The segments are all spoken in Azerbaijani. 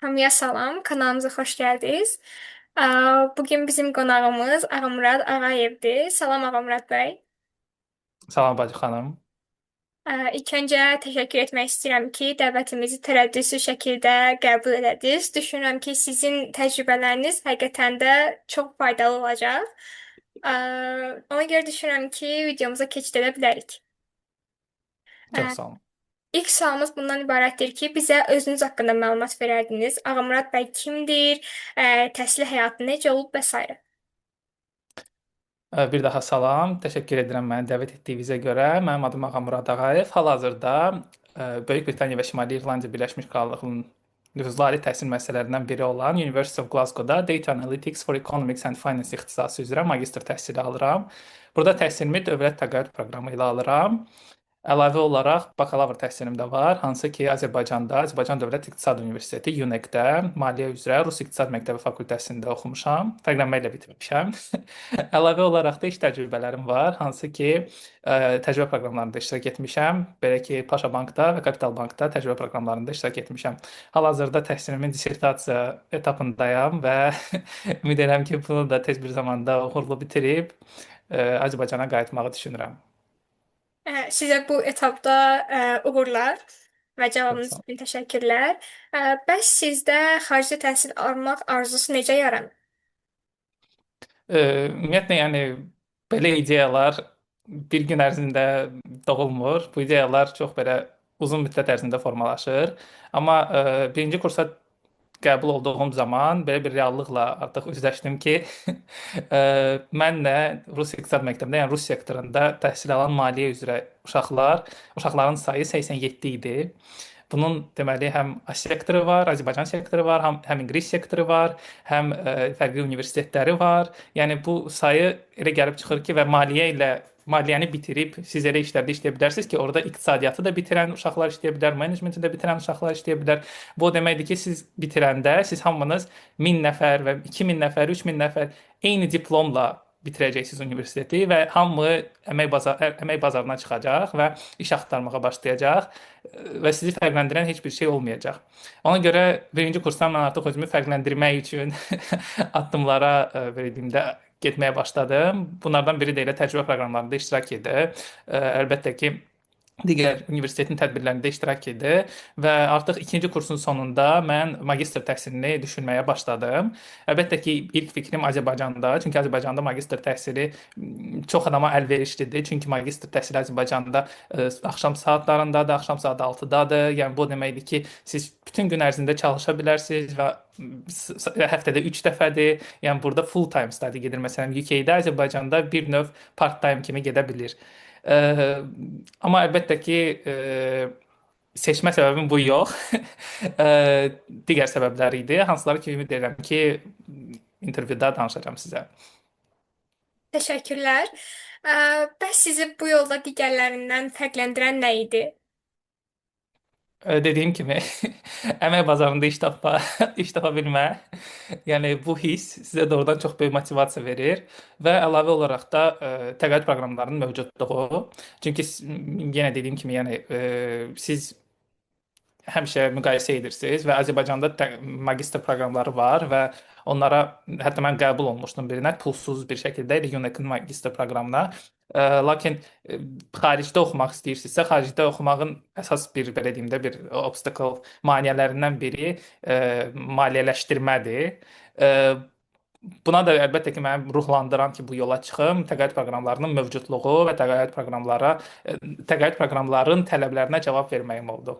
Hamıya salam, kanalımıza xoş gəldiniz. Bugün bizim qonağımız Ağamurad Ağayevdir. Salam Ağamurad bəy. Salam Bacı xanım. İlk öncə təşəkkür etmək istəyirəm ki, dəvətimizi tərəddüdsüz şəkildə qəbul elədiniz. Düşünürəm ki, sizin təcrübələriniz həqiqətən də çox faydalı olacaq. Ona görə düşünürəm ki, videomuza keçid edə bilərik. Çox sağ olun. İlk sualımız bundan ibarətdir ki, bizə özünüz haqqında məlumat verərdiniz. Ağamurad bəy kimdir, təhsil həyatı necə olub və sairə. Bir daha salam. Təşəkkür edirəm məni dəvət etdiyinizə görə. Mənim adım Ağamurad Ağayev. Hal-hazırda Böyük Britaniya və Şimali İrlandiya Birləşmiş Krallığının nüfuzlu ali təhsil müəssisələrindən biri olan University of Glasgow-da Data Analytics for Economics and Finance ixtisası üzrə magistr təhsili alıram. Burada təhsilimi dövlət təqaüd proqramı ilə alıram. Əlavə olaraq bakalavr təhsilim də var, hansı ki Azərbaycanda, Azərbaycan Dövlət İqtisad Universiteti UNEQ-də maliyyə üzrə Rus İqtisad Məktəbi fakültəsində oxumuşam. Fərqlənmə ilə bitirmişəm. Əlavə olaraq da iş təcrübələrim var, hansı ki təcrübə proqramlarında iştirak etmişəm. Belə ki, Paşa Bankda və Kapital Bankda təcrübə proqramlarında iştirak etmişəm. Hal-hazırda təhsilimin dissertasiya etapındayam və ümid edirəm ki, bunu da tez bir zamanda uğurlu bitirib Azərbaycana qayıtmağı düşünürəm. Sizə bu etapda uğurlar və cavabınız üçün təşəkkürlər. Bəs sizdə xaricdə təhsil almaq arzusu necə yaranır? Ümumiyyətlə, yəni belə ideyalar bir gün ərzində doğulmur. Bu ideyalar çox belə uzun müddət ərzində formalaşır. Amma birinci kursa qəbul olduğum zaman belə bir reallıqla artıq üzləşdim ki, mənlə Rus İqtisad Məktəbində, yəni Rus sektorunda təhsil alan maliyyə üzrə uşaqların sayı 87 idi. Bunun deməli həm A sektoru var, Azərbaycan sektoru var, həm ingilis sektoru var, həm fərqli universitetləri var. Yəni bu sayı elə gəlib çıxır ki, və maliyyə ilə maliyyəni bitirib siz elə işlərdə işləyə bilərsiniz ki, orada iqtisadiyyatı da bitirən uşaqlar işləyə bilər, menecmenti də bitirən uşaqlar işləyə bilər. Bu o deməkdir ki, siz bitirəndə siz hamınız 1000 nəfər və 2000 nəfər, 3000 nəfər eyni diplomla bitirəcəksiniz universiteti və hamı əmək bazarına çıxacaq və iş axtarmağa başlayacaq və sizi fərqləndirən heç bir şey olmayacaq. Ona görə birinci kursdan mən artıq özümü fərqləndirmək üçün addımlara belə deyim də getməyə başladım. Bunlardan biri də elə təcrübə proqramlarında iştirak idi. Əlbəttə ki, digər universitetin tədbirlərində iştirak idi və artıq ikinci kursun sonunda mən magistr təhsilini düşünməyə başladım. Əlbəttə ki, ilk fikrim Azərbaycanda, çünki Azərbaycanda magistr təhsili çox adama əlverişlidir. Çünki magistr təhsili Azərbaycanda axşam saatlarındadır, axşam saat 6-dadır. Yəni bu deməkdir ki, siz bütün gün ərzində çalışa bilərsiniz və həftədə 3 dəfədir. Yəni burada full time study gedir. Məsələn, UK-də, Azərbaycanda bir növ part time kimi gedə bilir. Amma əlbəttə ki, seçmə səbəbim bu yox. Digər səbəblər idi, hansıları ki, ümid edirəm ki, intervyuda danışacağam sizə. Təşəkkürlər. Bəs sizi bu yolda digərlərindən fərqləndirən nə idi? Dediyim kimi, əmək bazarında iş tapa bilmə. Yəni bu hiss sizə doğrudan çox böyük motivasiya verir və əlavə olaraq da təqaüd proqramlarının mövcudluğu. Çünki yenə dediyim kimi, yəni siz həmişə müqayisə edirsiniz və Azərbaycanda magistr proqramları var və onlara hətta mən qəbul olmuşdum birinə pulsuz bir şəkildə elə UNEC-in magistr proqramına. Lakin xaricdə oxumaq istəyirsinizsə, xaricdə oxumağın əsas bir belə deyim də bir obstacle maneələrindən biri maliyyələşdirmədir. Buna da əlbəttə ki, məni ruhlandıran ki, bu yola çıxım, təqaüd proqramlarının mövcudluğu və təqaüd proqramların tələblərinə cavab verməyim oldu.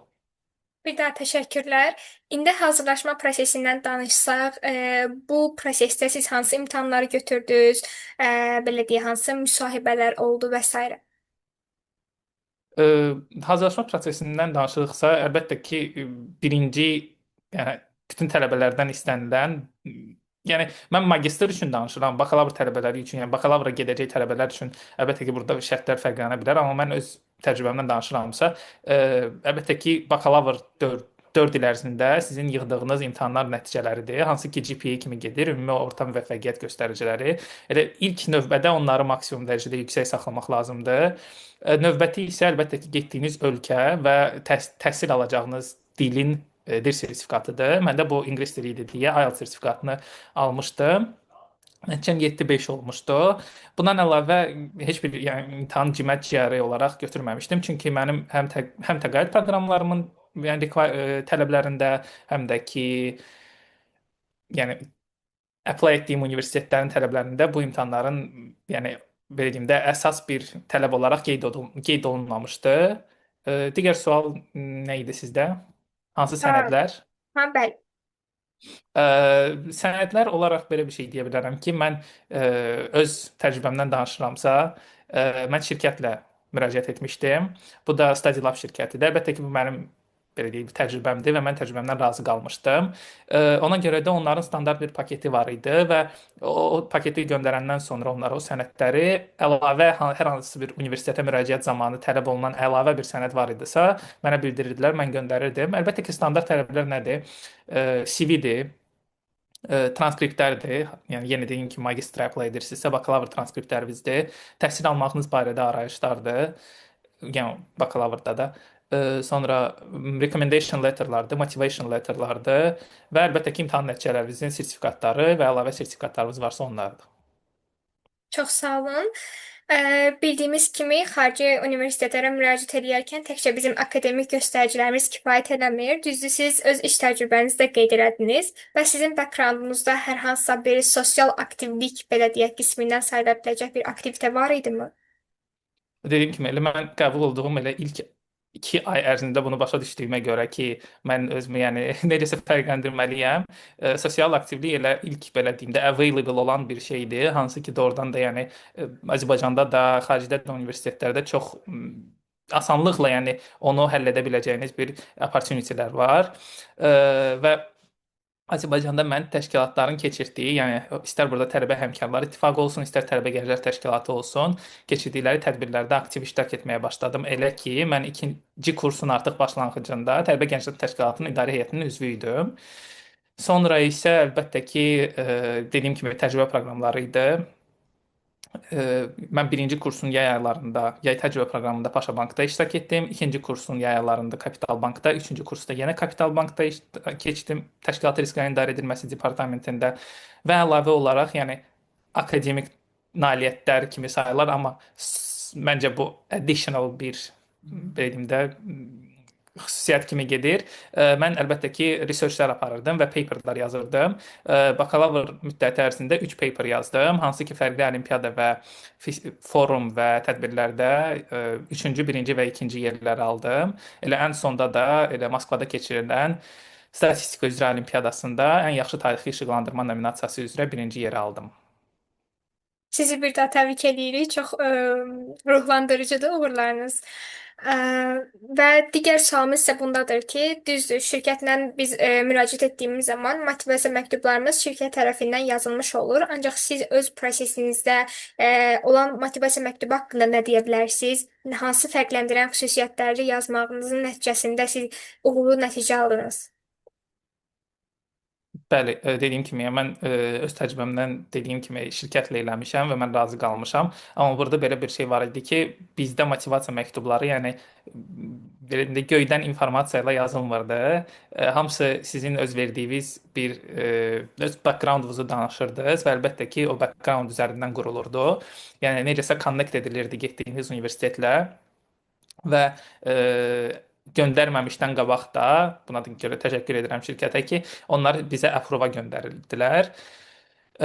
Bir daha təşəkkürlər. İndi hazırlaşma prosesindən danışsaq, bu prosesdə siz hansı imtahanları götürdünüz, belə deyək, hansı müsahibələr oldu və sairə. Hazırlaşma prosesindən danışırıqsa, əlbəttə ki, birinci, yəni bütün tələbələrdən istənilən, yəni mən magistr üçün danışıram, bakalavr tələbələri üçün, yəni bakalavra gedəcək tələbələr üçün əlbəttə ki, burada şərtlər fərqlənə bilər, amma mən öz təcrübəmdən danışıramsa, əlbəttə ki, bakalavr 4 4 il ərzində sizin yığdığınız imtahanlar nəticələridir, hansı ki GPA kimi gedir, ümumi orta müvəffəqiyyət göstəriciləri. Elə ilk növbədə onları maksimum dərəcədə yüksək saxlamaq lazımdır. Növbəti isə əlbəttə ki, getdiyiniz ölkə və təhsil alacağınız dilin dil sertifikatıdır. Məndə bu ingilis dili idi deyə IELTS sertifikatını almışdım. Nəticəm 7.5 olmuşdu. Bundan əlavə heç bir yəni imtahan GMAT, GRE olaraq götürməmişdim. Çünki mənim həm təqaüd proqramlarımın yəni tələblərində, həm də ki yəni apply etdiyim universitetlərin tələblərində bu imtahanların yəni belə deyim də əsas bir tələb olaraq qeyd olunmamışdı. Digər sual nə idi sizdə? Hansı Ha, sənədlər? ha, bəli. Ə, Sənədlər olaraq belə bir şey deyə bilərəm ki, mən öz təcrübəmdən danışıramsa, mən şirkətlə müraciət etmişdim. Bu da Study Lab şirkətidir. Əlbəttə ki, bu mənim belə deyim, təcrübəmdir və mən təcrübəmdən razı qalmışdım. Ona görə də onların standart bir paketi var idi və o paketi göndərəndən sonra onlara o sənədləri əlavə hər hansı bir universitetə müraciət zamanı tələb olunan əlavə bir sənəd var idisə, mənə bildirirdilər, mən göndərirdim. Əlbəttə ki, standart tələblər nədir? CV-dir, transkriptlərdir. Yəni yenə deyim ki, magistra apply edirsinizsə, bakalavr transkriptlərinizdir. Təhsil almağınız barədə arayışlardır. Yəni bakalavrda da. Sonra recommendation letterlardır, motivation letterlardır və əlbəttə ki, imtahan nəticələrinizin sertifikatları və əlavə sertifikatlarınız varsa onlardır. Çox sağ olun. Bildiyimiz kimi, xarici universitetlərə müraciət edərkən təkcə bizim akademik göstəricilərimiz kifayət eləmir. Düzdür, siz öz iş təcrübənizi də qeyd elədiniz. Və sizin backgroundunuzda hər hansısa bir sosial aktivlik, belə deyək, qismindən sayıla biləcək bir aktivitə var idimi? Dediyim kimi, elə mən qəbul olduğum elə ilk 2 ay ərzində bunu başa düşdüyümə görə ki, mən özümü yəni necəsə fərqləndirməliyəm. Sosial aktivlik elə ilk belə deyim də available olan bir şeydir, hansı ki doğrudan da yəni Azərbaycanda da, xaricdə də universitetlərdə çox asanlıqla yəni onu həll edə biləcəyiniz bir opportunity-lər var. Və Azərbaycanda mən təşkilatların keçirtdiyi, yəni istər burada Tələbə Həmkarlar İttifaqı olsun, istər Tələbə Gənclər Təşkilatı olsun, keçirdikləri tədbirlərdə aktiv iştirak etməyə başladım. Elə ki, mən ikinci kursun artıq başlanğıcında Tələbə Gənclər Təşkilatının idarə heyətinin üzvü idim. Sonra isə əlbəttə ki, dediyim kimi təcrübə proqramları idi. Mən birinci kursun yay aylarında, yay təcrübə proqramında Paşa Bankda iştirak etdim. İkinci kursun yay aylarında Kapital Bankda, üçüncü kursda yenə Kapital Bankda keçdim. Təşkilat risklərinin idarə edilməsi departamentində və əlavə olaraq, yəni akademik nailiyyətlər kimi sayılır, amma məncə bu additional bir belə deyim də xüsusiyyət kimi gedir. Mən əlbəttə ki, researchlər aparırdım və paperlar yazırdım. Bakalavr müddəti ərzində 3 paper yazdım, hansı ki, fərqli olimpiyada və forum və tədbirlərdə üçüncü, birinci və ikinci yerləri aldım. Elə ən sonda da elə Moskvada keçirilən statistika üzrə olimpiyadasında ən yaxşı tarixi işıqlandırma nominasiyası üzrə birinci yeri aldım. Sizi bir daha təbrik edirik. Çox ruhlandırıcıdır uğurlarınız. Ə, Və digər sualımız isə bundadır ki, düzdür, şirkətlə biz müraciət etdiyimiz zaman motivasiya məktublarımız şirkət tərəfindən yazılmış olur. Ancaq siz öz prosesinizdə olan motivasiya məktubu haqqında nə deyə bilərsiniz? Hansı fərqləndirən xüsusiyyətləri yazmağınızın nəticəsində siz uğurlu nəticə aldınız? Bəli, dediyim kimi, yəni mən öz təcrübəmdən dediyim kimi şirkətlə eləmişəm və mən razı qalmışam. Amma burada belə bir şey var idi ki, bizdə motivasiya məktubları, yəni belə deyim də göydən informasiya ilə yazılmırdı. Hamısı sizin öz verdiyiniz bir öz backgroundunuzu danışırdınız və əlbəttə ki, o background üzərindən qurulurdu. Yəni necəsə connect edilirdi getdiyiniz universitetlə və göndərməmişdən qabaq da buna da görə təşəkkür edirəm şirkətə ki, onlar bizə approve göndərirdilər.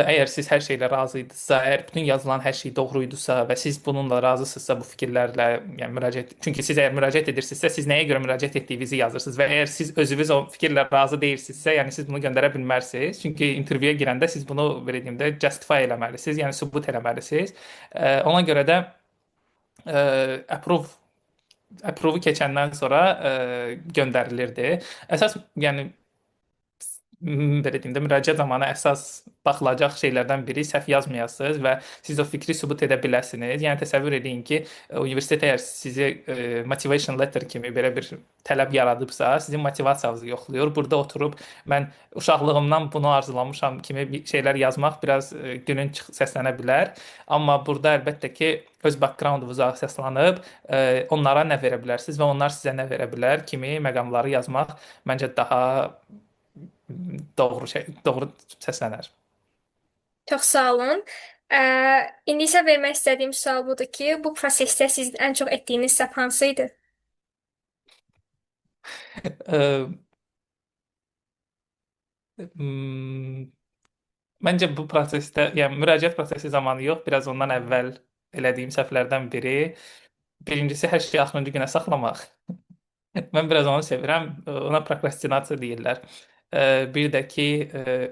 Əgər siz hər şeylə razı idinizsə, əgər bütün yazılan hər şey doğru idisə və siz bununla razısınızsa bu fikirlərlə, yəni müraciət, çünki siz əgər müraciət edirsinizsə, siz nəyə görə müraciət etdiyinizi yazırsınız və əgər siz özünüz o fikirlə razı deyilsinizsə, yəni siz bunu göndərə bilməzsiniz. Çünki intervyuya girəndə siz bunu belə deyim də justify eləməlisiniz, yəni sübut eləməlisiniz. Ona görə də approve-u keçəndən sonra göndərilirdi. Əsas yəni Belə deyim də, müraciət zamanı əsas baxılacaq şeylərdən biri səhv yazmayasınız və siz o fikri sübut edə biləsiniz. Yəni təsəvvür edin ki, universitet əgər sizi motivation letter kimi belə bir tələb yaradıbsa, sizin motivasiyanızı yoxlayır. Burada oturub mən uşaqlığımdan bunu arzulamışam kimi bir şeylər yazmaq biraz gülünc səslənə bilər. Amma burada əlbəttə ki, öz background-unuza əsaslanıb onlara nə verə bilərsiniz və onlar sizə nə verə bilər kimi məqamları yazmaq məncə daha doğru şey, doğru səslənər. Çox sağ olun. Ə, İndi isə vermək istədiyim sual budur ki, bu prosesdə sizin ən çox etdiyiniz səhv hansı idi? Ə, hmm, Məncə bu prosesdə, yəni müraciət prosesi zamanı yox, biraz ondan əvvəl elədiyim səhvlərdən biri. Birincisi hər şeyi axırıncı günə saxlamaq. Mən biraz onu sevirəm. Ona prokrastinasiya deyirlər. Bir də ki,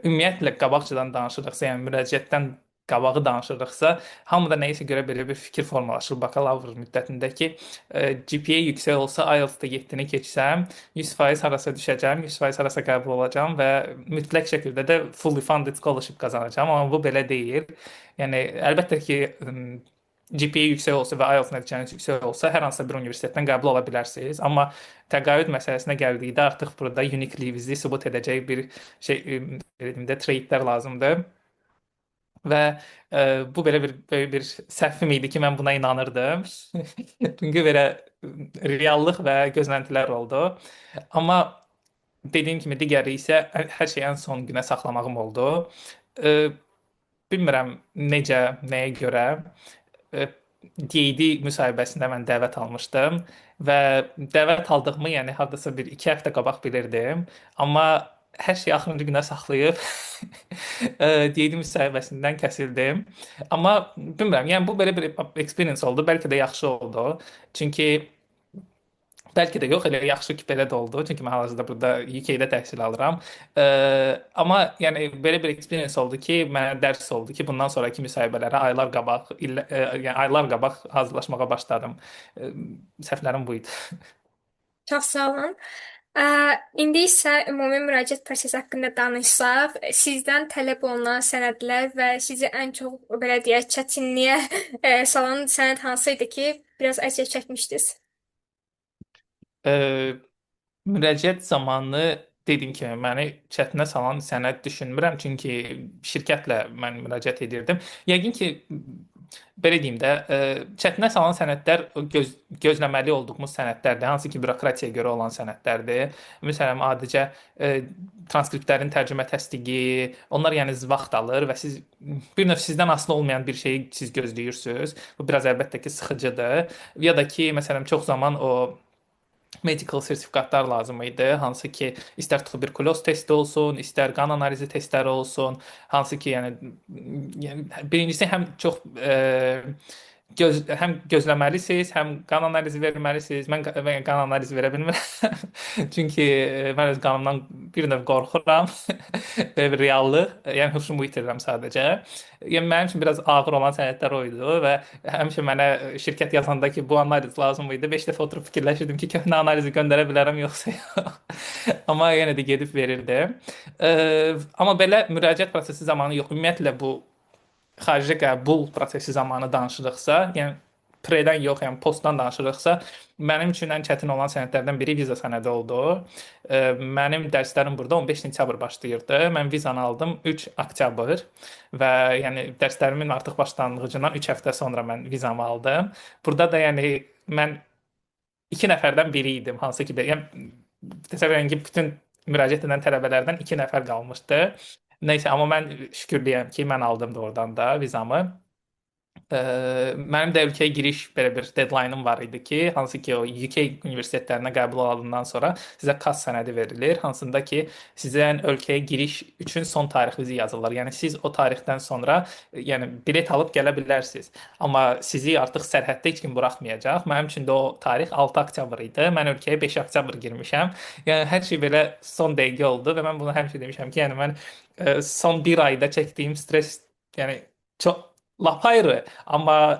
ümumiyyətlə qabaqcadan danışırıqsa, yəni müraciətdən qabağı danışırıqsa, hamıda nəyisə görə belə bir fikir formalaşır bakalavr müddətində ki, GPA yüksək olsa, IELTS-da 7-ni keçsəm, 100% harasa düşəcəm, 100% harasa qəbul olacağam və mütləq şəkildə də fully funded scholarship qazanacağam. Amma bu belə deyil. Yəni əlbəttə ki, GPA yüksək olsa və IELTS nəticəniz yüksək olsa, hər hansısa bir universitetdən qəbul ola bilərsiniz. Amma təqaüd məsələsinə gəldikdə artıq burada uniqueliyinizi sübut edəcək bir şey, belə deyim də, traitlər lazımdır. Və bu belə bir böyük bir səhvim idi ki, mən buna inanırdım. Çünki belə reallıq və gözləntilər oldu. Amma dediyim kimi digəri isə hər şeyi ən son günə saxlamağım oldu. E, Bilmirəm necə, nəyə görə. E, DAD müsahibəsində mən dəvət almışdım və dəvət aldığımı, yəni hardasa bir iki həftə qabaq bilirdim. Amma hər şeyi axırıncı günə saxlayıb DAD müsahibəsindən kəsildim. Amma bilmirəm, yəni bu belə bir experience oldu. Bəlkə də yaxşı oldu. Çünki bəlkə də yox, elə yaxşı ki, belə də oldu. Çünki mən hal-hazırda burada UK-də təhsil alıram. Amma yəni belə bir experience oldu ki, mənə dərs oldu ki, bundan sonrakı müsahibələrə aylar qabaq, yəni aylar qabaq hazırlaşmağa başladım. Səhvlərim bu idi. Çox sağ olun. Ə, İndi isə ümumi müraciət prosesi haqqında danışsaq, sizdən tələb olunan sənədlər və sizi ən çox belə deyək, çətinliyə salan sənəd hansı idi ki, biraz əziyyət çəkmişdiniz? Ee, Müraciət zamanı dediyim kimi məni çətinə salan sənəd düşünmürəm, çünki şirkətlə mən müraciət edirdim. Yəqin ki, belə deyim də, çətinə salan sənədlər o gözləməli olduğumuz sənədlərdir, hansı ki bürokratiyaya görə olan sənədlərdir. Məsələn, adicə transkriptlərin tərcümə təsdiqi, onlar yəni vaxt alır və siz bir növ sizdən asılı olmayan bir şeyi siz gözləyirsiniz. Bu biraz əlbəttə ki sıxıcıdır. Ya da ki, məsələn, çox zaman o medical sertifikatlar lazım idi. Hansı ki, istər tuberkuloz testi olsun, istər qan analizi testləri olsun, hansı ki, yəni birincisi həm çox həm gözləməlisiniz, həm qan analizi verməlisiniz. Mən qan analizi verə bilmirəm. Çünki mən öz qanımdan bir növ qorxuram. Belə bir reallıq. Yəni huşumu itirirəm sadəcə. Yəni mənim üçün biraz ağır olan sənədlər o idi və həmişə mənə şirkət yazanda ki, bu analiz lazım idi, 5 dəfə oturub fikirləşirdim ki, köhnə analizi göndərə bilərəm yoxsa yox. Amma yenə də gedib verirdim. Amma belə müraciət prosesi zamanı yox. Ümumiyyətlə bu xarici qəbul prosesi zamanı danışırıqsa, yəni pre-dən yox, yəni postdan danışırıqsa, mənim üçün ən çətin olan sənədlərdən biri viza sənədi oldu. Mənim dərslərim burada 15 sentyabr başlayırdı. Mən vizanı aldım 3 oktyabr və yəni dərslərimin artıq başlanğıcından 3 həftə sonra mən vizamı aldım. Burada da yəni mən 2 nəfərdən biri idim, hansı ki, yəni təsəvvür edin ki, bütün müraciət edən tələbələrdən 2 nəfər qalmışdı. Neysə, amma mən şükürlüyəm ki, mən aldım doğrudan da vizamı. Mənim də ölkəyə giriş belə bir deadline-ım var idi ki, hansı ki o UK universitetlərinə qəbul olandan sonra sizə CAS sənədi verilir, hansında ki sizin ölkəyə giriş üçün son tarixinizi yazırlar. Yəni siz o tarixdən sonra yəni bilet alıb gələ bilərsiniz. Amma sizi artıq sərhəddə heç kim buraxmayacaq. Mənim üçün də o tarix 6 oktyabr idi. Mən ölkəyə 5 oktyabr girmişəm. Yəni hər şey belə son dəqiqə oldu və mən bunu həmişə demişəm ki, yəni mən son bir ayda çəkdiyim stres yəni çox lap ayrı, amma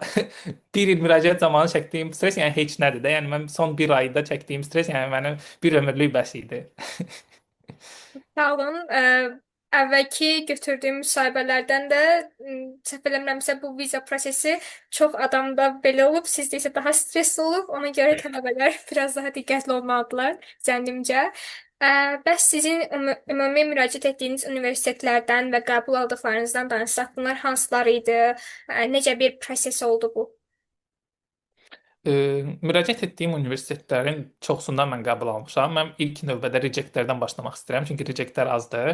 bir il müraciət zamanı çəkdiyim stres yəni heç nədir də. Yəni mən son bir ayda çəkdiyim stres yəni mənim bir ömürlük bəs idi. Sağ olun. Əvvəlki götürdüyüm müsahibələrdən də səhv eləmirəmsə bu viza prosesi çox adamda belə olub, sizdə isə daha stresli olub. Ona görə tələbələr biraz daha diqqətli olmalıdırlar zənnimcə. Bəs sizin ümumi müraciət etdiyiniz universitetlərdən və qəbul aldıqlarınızdan danışsaq, bunlar hansılar idi? Necə bir proses oldu bu? Müraciət etdiyim universitetlərin çoxsundan mən qəbul almışam. Mən ilk növbədə rejectlərdən başlamaq istəyirəm, çünki rejectlər azdır.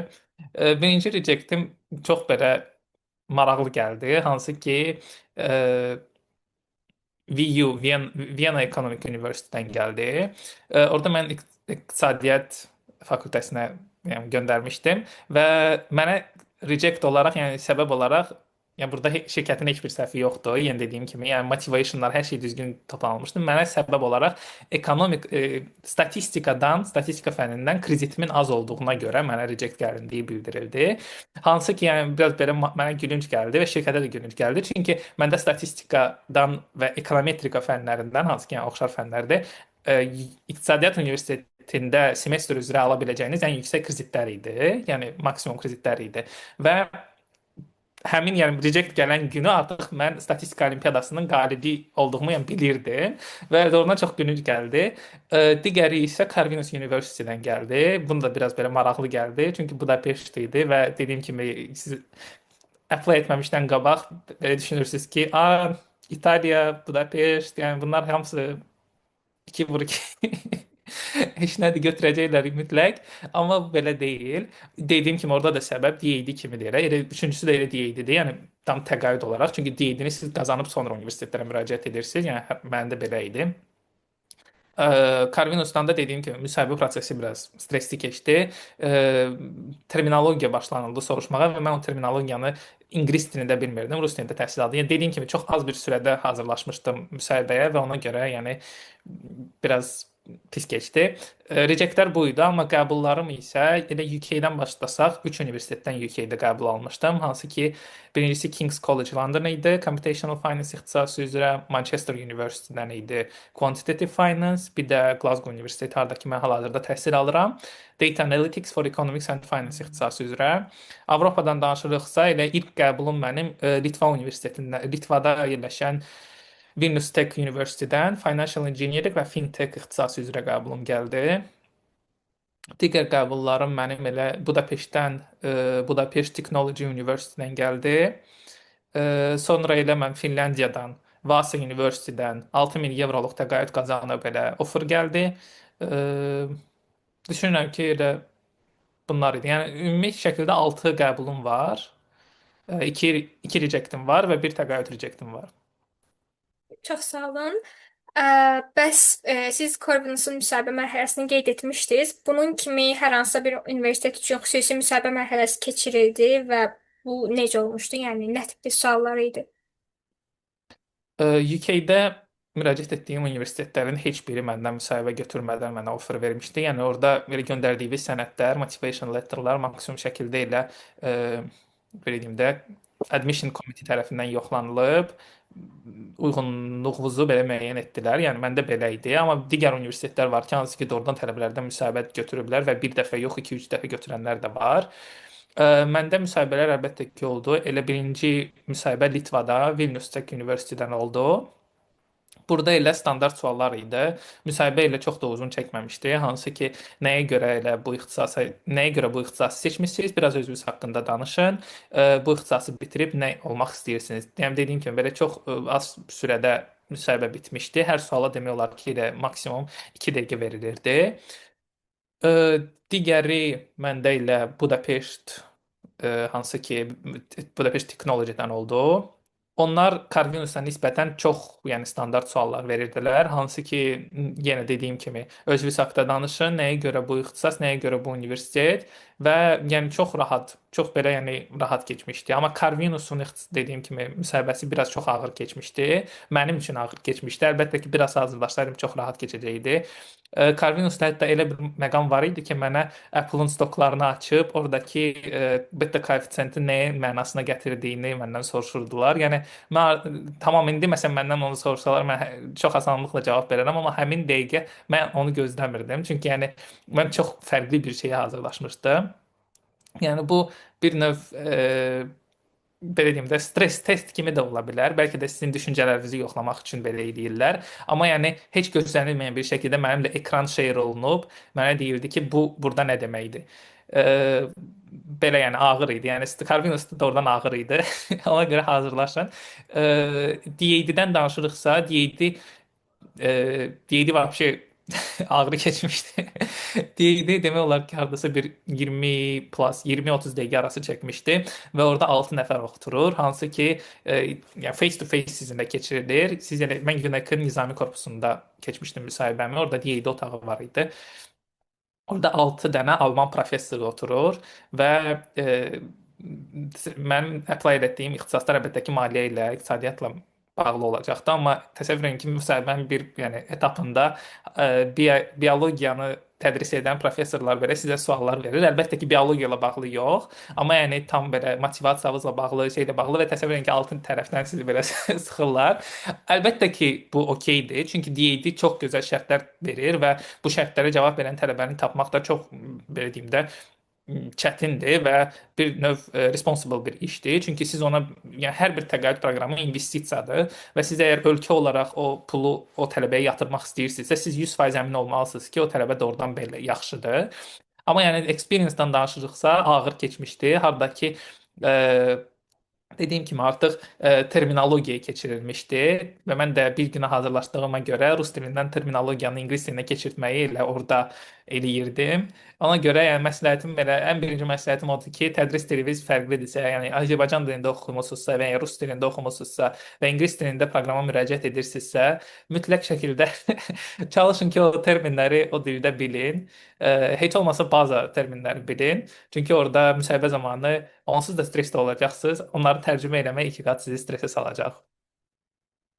Birinci rejectim çox belə maraqlı gəldi, hansı ki e, VU, Vienna Economic University-dən gəldi. Orada mən iqtisadiyyat fakültəsinə yəni, göndərmişdim və mənə reject olaraq, yəni səbəb olaraq, yəni burada şirkətin heç bir səhvi yoxdur. Yenə dediyim kimi, yəni motivationlar hər şey düzgün toplanmışdı. Mənə səbəb olaraq ekonomik statistikadan, statistika fənnindən kreditimin az olduğuna görə mənə reject gəlindiyi bildirildi. Hansı ki, yəni biraz belə mənə gülünc gəldi və şirkətə də gülünc gəldi. Çünki məndə statistikadan və ekonometrika fənlərindən, hansı ki, yəni oxşar fənlərdir, İqtisadiyyat Universitetində semestr üzrə ala biləcəyiniz ən yüksək kreditlər idi. Yəni maksimum kreditlər idi. Və həmin yəni reject gələn günü artıq mən statistika olimpiyadasının qalibi olduğumu yəni bilirdim və doğrudan çox gülünc gəldi. Digəri isə Corvinus University-dən gəldi. Bunu da biraz belə maraqlı gəldi. Çünki Budapeşt idi və dediyim kimi siz apply etməmişdən qabaq belə düşünürsünüz ki, a İtaliya, Budapeşt, yəni bunlar hamısı 2 vur 2. Heç nədir götürəcəklər mütləq. Amma bu belə deyil. Dediyim kimi orada da səbəb DAD kimidir elə. Elə üçüncüsü də elə DAD-dir. Yəni tam təqaüd olaraq. Çünki DAD-ni siz qazanıb sonra universitetlərə müraciət edirsiniz. Yəni məndə belə idi. Corvinusdan da dediyim kimi müsahibə prosesi biraz stresli keçdi. Terminologiya başlanıldı soruşmağa və mən o terminologiyanı ingilis dilində bilmirdim, rus dilində təhsil aldım. Yəni dediyim kimi çox az bir sürədə hazırlaşmışdım müsahibəyə və ona görə yəni biraz pis keçdi. Rejectlər bu idi, amma qəbullarım isə elə UK-dən başlasaq, 3 universitetdən UK-də qəbul almışdım. Hansı ki, birincisi King's College London idi, Computational Finance ixtisası üzrə, Manchester University-dən idi Quantitative Finance, bir də Glasgow Universiteti harda ki mən hal-hazırda təhsil alıram. Data Analytics for Economics and Finance ixtisası üzrə. Avropadan danışırıqsa, elə ilk qəbulum mənim Litva Universitetindən, Litvada yerləşən Vilnius Tech University-dən Financial Engineering və FinTech ixtisası üzrə qəbulum gəldi. Digər qəbullarım mənim elə Budapeştdən, Budapest Technology University-dən gəldi. Sonra elə mən Finlandiyadan, Vasa University-dən 6000 evroluq təqaüd qazanıb elə offer gəldi. E, Düşünürəm ki, elə bunlar idi. Yəni ümumi şəkildə 6 qəbulum var. 2 2 rejectim var və bir təqaüd rejectim var. Çox sağ olun. Bəs siz Corvinusun müsahibə mərhələsini qeyd etmişdiniz. Bunun kimi hər hansısa bir universitet üçün xüsusi müsahibə mərhələsi keçirildi və bu necə olmuşdu? Yəni nə tipli suallar idi? UK-də müraciət etdiyim universitetlərin heç biri məndən müsahibə götürmədən mənə offer vermişdi. Yəni orada belə göndərdiyiniz sənədlər, motivation letterlar maksimum şəkildə elə belə deyim də admission committee tərəfindən yoxlanılıb, uyğunluğunuzu belə müəyyən etdilər. Yəni məndə belə idi, amma digər universitetlər var ki, hansı ki doğrudan tələbələrdən müsahibə götürüblər və bir dəfə yox, 2-3 dəfə götürənlər də var. Məndə müsahibələr əlbəttə ki oldu. Elə birinci müsahibə Litvada Vilnius Tech University-dən oldu. Burada elə standart suallar idi. Müsahibə elə çox da uzun çəkməmişdi. Hansı ki, nəyə görə elə bu ixtisasa, nəyə görə bu ixtisası seçmisiniz? Biraz özünüz haqqında danışın. Bu ixtisası bitirib nə olmaq istəyirsiniz? Yəni dediyim kimi belə çox az sürədə müsahibə bitmişdi. Hər suala demək olar ki, elə maksimum 2 dəqiqə verilirdi. Digəri məndə elə Budapeşt, hansı ki Budapeşt Technology-dən oldu. Onlar Corvinus-a nisbətən çox, yəni standart suallar verirdilər. Hansı ki, yenə dediyim kimi, özünüz haqqında danışın, nəyə görə bu ixtisas, nəyə görə bu universitet və yəni çox rahat Çox belə, yəni rahat keçmişdi. Amma Corvinusun dediyim kimi müsahibəsi biraz çox ağır keçmişdi. Mənim üçün ağır keçmişdi. Əlbəttə ki, biraz hazırlaşsaydım çox rahat keçəcəkdi. Corvinusda hətta elə bir məqam var idi ki, mənə Apple-ın stoklarını açıb oradakı beta koeffisiyentin nəyin mənasına gətirdiyini məndən soruşurdular. Yəni mən tamam indi məsələn məndən onu soruşsalar mən çox asanlıqla cavab verərəm, amma həmin dəqiqə mən onu gözləmirdim. Çünki yəni mən çox fərqli bir şeyə hazırlaşmışdım. Yəni bu bir növ belə deyim də stres test kimi də ola bilər. Bəlkə də sizin düşüncələrinizi yoxlamaq üçün belə eləyirlər. Amma yəni heç gözlənilməyən bir şəkildə mənimlə ekran share olunub, mənə deyildi ki, bu burada nə deməkdir. E, Belə yəni ağır idi. Yəni Corvinus da doğrudan ağır idi. Ona görə hazırlaşın. DAD-dən danışırıqsa, DAD vəbşe ağrı keçmişdi. DAD demək olar ki, hardasa bir 20 plus 20-30 dəqiqə arası çəkmişdi və orada 6 nəfər oturur, hansı ki, yəni face to face sizinlə keçirilir. Siz elə mən UNEC-in Nizami korpusunda keçmişdim müsahibəmi. Orada DAD otağı var idi. Orada 6 dənə alman professoru oturur və mənim apply etdiyim ixtisaslar əlbəttə ki, maliyyə ilə, iqtisadiyyatla bağlı olacaqdı. Amma təsəvvür edin ki, müsahibənin bir yəni etapında biologiyanı tədris edən professorlar belə sizə suallar verir. Əlbəttə ki, biologiya ilə bağlı yox, amma yəni tam belə motivasiyanızla bağlı, şeylə bağlı və təsəvvür edin ki, altı tərəfdən sizi belə sıxırlar. Əlbəttə ki, bu okeydir. Çünki DAD çox gözəl şərtlər verir və bu şərtlərə cavab verən tələbəni tapmaq da çox belə deyim də çətindir və bir növ responsible bir işdir. Çünki siz ona, yəni hər bir təqaüd proqramı investisiyadır və siz əgər ölkə olaraq o pulu o tələbəyə yatırmaq istəyirsinizsə, siz 100% əmin olmalısınız ki, o tələbə doğrudan belə yaxşıdır. Amma yəni experience-dan danışırıqsa, ağır keçmişdi. Harda ki dediyim kimi artıq terminologiyaya keçirilmişdi və mən də bir günə hazırlaşdığıma görə rus dilindən terminologiyanı ingilis dilinə keçirtməyi elə orada eləyirdim. Ona görə yəni məsləhətim belə ən birinci məsləhətim odur ki, tədris diliniz fərqlidirsə, yəni Azərbaycan dilində oxumusunuzsa və ya rus dilində oxumusunuzsa və ingilis dilində proqrama müraciət edirsinizsə, mütləq şəkildə çalışın ki, o terminləri o dildə bilin. Heç olmasa baza terminləri bilin. Çünki orada müsahibə zamanı onsuz da stressdə olacaqsınız. Onları tərcümə eləmək iki qat sizi stressə salacaq.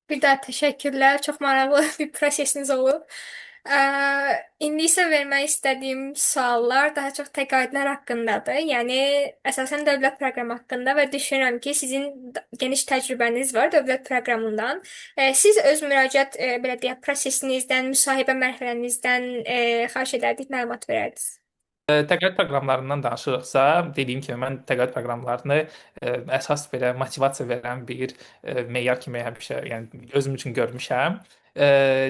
Bir daha təşəkkürlər. Çox maraqlı bir prosesiniz olub. İndi isə vermək istədiyim suallar daha çox təqaüdlər haqqındadır. Yəni əsasən dövlət proqramı haqqında və düşünürəm ki, sizin geniş təcrübəniz var dövlət proqramından. Siz öz müraciət belə deyək, prosesinizdən, müsahibə mərhələnizdən xahiş edərdik məlumat verərdiniz. Təqaüd proqramlarından danışırıqsa, dediyim kimi mən təqaüd proqramlarını əsas belə motivasiya verən bir meyar kimi həmişə yəni özüm üçün görmüşəm.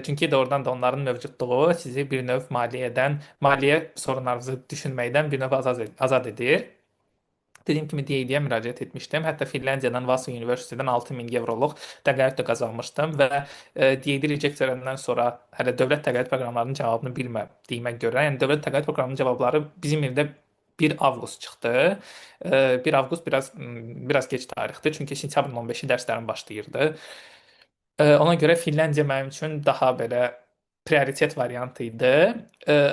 Çünki doğrudan da onların mövcudluğu sizi bir növ maliyyədən, maliyyə sorunlarınızı düşünməkdən bir növ azad edir. Dediyim kimi DAD-yə müraciət etmişdim. Hətta Finlandiyadan Vasa University-dən 6000 evroluq təqaüd də qazanmışdım və DAD reject edəndən sonra hələ dövlət təqaüd proqramlarının cavabını bilmədiyimə görə, yəni dövlət təqaüd proqramının cavabları bizim ildə 1 avqust çıxdı. 1 avqust biraz gec tarixdir, çünki sentyabrın 15-i dərslərim başlayırdı. Ona görə Finlandiya mənim üçün daha belə prioritet variantı idi.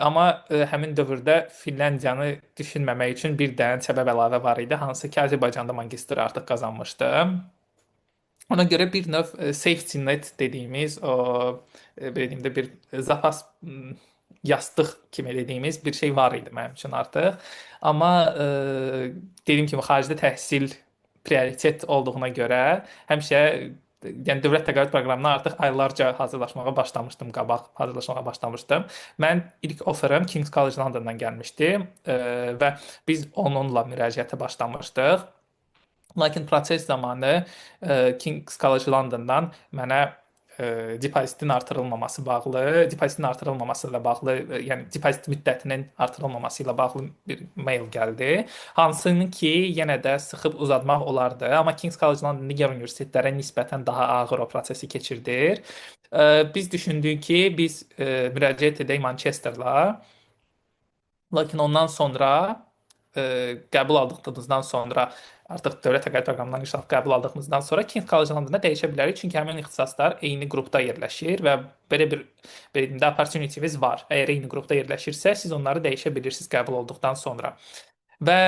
Amma həmin dövrdə Finlandiyanı düşünməmək üçün bir dənə səbəb əlavə var idi, hansı ki Azərbaycanda magistr artıq qazanmışdım. Ona görə bir növ safety net dediyimiz o belə deyim də bir zapas yastıq kimi dediyimiz bir şey var idi mənim üçün artıq. Amma dediyim kimi xaricdə təhsil prioritet olduğuna görə həmişə yəni dövlət təqaüd proqramına artıq aylarca hazırlaşmağa başlamışdım, qabaq hazırlaşmağa başlamışdım. Mənim ilk offerım King's College Londondan gəlmişdi və biz onunla müraciətə başlamışdıq. Lakin proses zamanı King's College Londondan mənə depozitin artırılmaması bağlı, depozitin artırılmaması ilə bağlı, yəni depozit müddətinin artırılmaması ilə bağlı bir mail gəldi. Hansını ki, yenə də sıxıb uzatmaq olardı, amma King's College London digər universitetlərə nisbətən daha ağır o prosesi keçirdir. Biz düşündük ki, biz müraciət edək Manchesterla. Lakin ondan sonra qəbul aldıqlarımızdan sonra artıq dövlət təqaüd proqramından inşallah qəbul aldığımızdan sonra King's College Londonda dəyişə bilərik. Çünki həmin ixtisaslar eyni qrupda yerləşir və belə bir belə deyim də opportunity-niz var. Əgər eyni qrupda yerləşirsə, siz onları dəyişə bilirsiniz qəbul olduqdan sonra. Və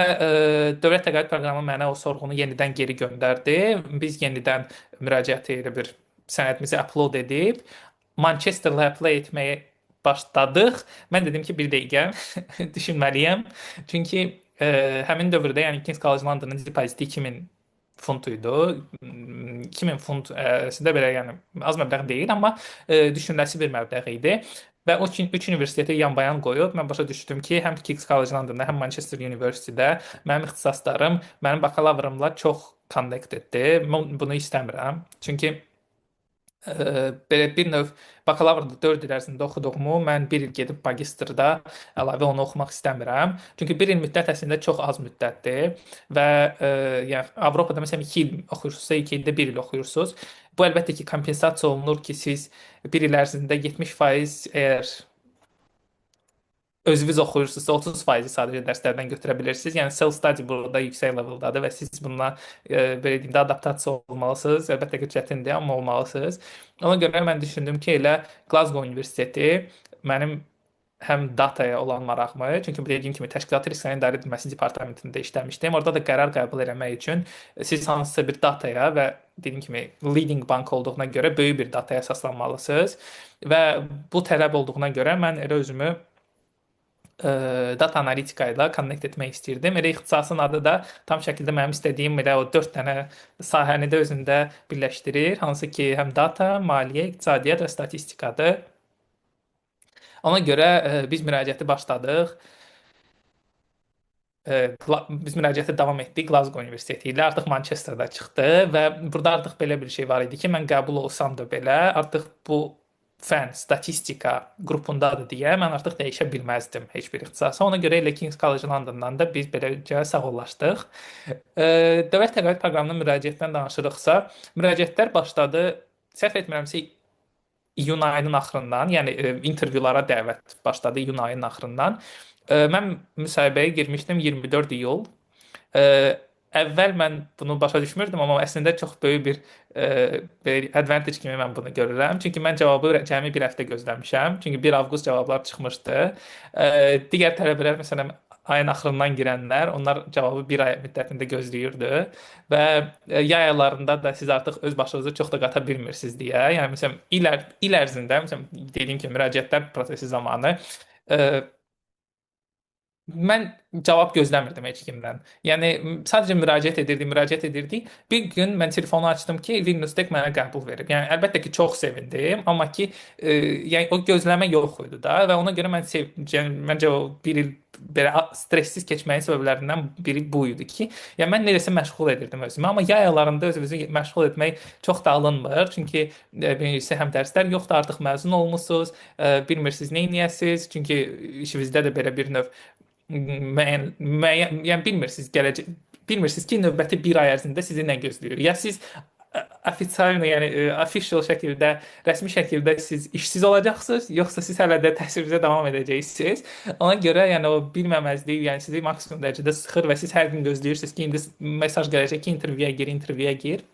dövlət təqaüd proqramı mənə o sorğunu yenidən geri göndərdi. Biz yenidən müraciət elə bir sənədimizi upload edib Manchesterla apply etməyə başladıq. Mən dedim ki, bir dəqiqə düşünməliyəm. Çünki həmin dövrdə, yəni King's College Londonun depoziti 2000 funt idi. 2000 funt əslində belə yəni az məbləğ deyil, amma düşünüləsi bir məbləğ idi. Və o üç universiteti yan-bayan qoyub mən başa düşdüm ki, həm King's College Londonda, həm Manchester University-də mənim ixtisaslarım mənim bakalavrımla çox connected-dir. Mən bunu istəmirəm. Çünki belə bir növ bakalavrda 4 il ərzində oxuduğumu mən bir il gedib magistrda əlavə onu oxumaq istəmirəm. Çünki bir il müddət əslində çox az müddətdir və yəni Avropada məsələn 2 il oxuyursunuzsa, 2 ildə bir il oxuyursunuz. Bu əlbəttə ki, kompensasiya olunur ki, siz bir il ərzində 70% əgər özünüz oxuyursunuzsa 30% sadəcə dərslərdən götürə bilirsiniz. Yəni self study burada yüksək leveldadır və siz bununla belə deyim də adaptasiya olmalısınız. Əlbəttə ki, çətindir, amma olmalısınız. Ona görə mən düşündüm ki, elə Glasgow Universiteti mənim həm dataya olan marağımı, çünki dediyim kimi təşkilati risklərin idarə edilməsi departamentində işləmişdim. Orada da qərar qəbul eləmək üçün siz hansısa bir dataya və dediyim kimi leading bank olduğuna görə böyük bir dataya əsaslanmalısınız və bu tələb olduğuna görə mən elə özümü data analitika ilə connect etmək istəyirdim. Elə ixtisasın adı da tam şəkildə mənim istədiyim elə o 4 dənə sahəni də özündə birləşdirir. Hansı ki, həm data, maliyyə, iqtisadiyyat və statistikadır. Ona görə biz müraciəti başladıq. Biz müraciətə davam etdik Glasgow Universiteti ilə. Artıq Manchesterda çıxdı və burada artıq belə bir şey var idi ki, mən qəbul olsam da belə artıq bu fən, statistika qrupundadır deyə mən artıq dəyişə bilməzdim heç bir ixtisası. Ona görə elə King's College Londondan da biz beləcə sağollaşdıq. Dövlət təqaüd proqramına müraciətdən danışırıqsa, müraciətlər başladı, səhv etmirəmsə iyun ayının axırından, yəni intervyulara dəvət başladı iyun ayının axırından. Mən müsahibəyə girmişdim 24 iyul. Əvvəl mən bunu başa düşmürdüm, amma əslində çox böyük bir belə advantage kimi mən bunu görürəm. Çünki mən cavabı cəmi bir həftə gözləmişəm. Çünki 1 avqust cavablar çıxmışdı. Digər tələbələr məsələn ayın axırından girənlər, onlar cavabı bir ay müddətində gözləyirdi və yay aylarında da siz artıq öz başınızı çox da qata bilmirsiniz deyə. Yəni məsələn il ərzində, məsələn dediyim kimi müraciətlər prosesi zamanı mən cavab gözləmirdim heç kimdən. Yəni sadəcə müraciət edirdik, müraciət edirdik. Bir gün mən telefonu açdım ki, Vilnius Tech mənə qəbul verib. Yəni əlbəttə ki, çox sevindim, amma ki, yəni o gözləmə yox idi da və ona görə mən yəni, məncə o bir il belə stressiz keçməyin səbəblərindən biri bu idi ki, yəni mən nədəsə məşğul edirdim özümü, amma yay aylarında özünüzü məşğul etmək çox da alınmır. Çünki birincisi həm dərslər yoxdur, artıq məzun olmusunuz, bilmirsiniz nə edəsiniz. Çünki işinizdə də belə bir növ müəyyən, yəni bilmirsiniz gələcək, bilmirsiniz ki, növbəti bir ay ərzində sizi nə gözləyir. Ya siz ofitsial, yəni official şəkildə, rəsmi şəkildə siz işsiz olacaqsınız, yoxsa siz hələ də təhsilinizə davam edəcəksiniz. Ona görə yəni o bilməməzlik, yəni sizi maksimum dərəcədə sıxır və siz hər gün gözləyirsiniz ki, indi mesaj gələcək ki, intervyuya gir, intervyuya gir.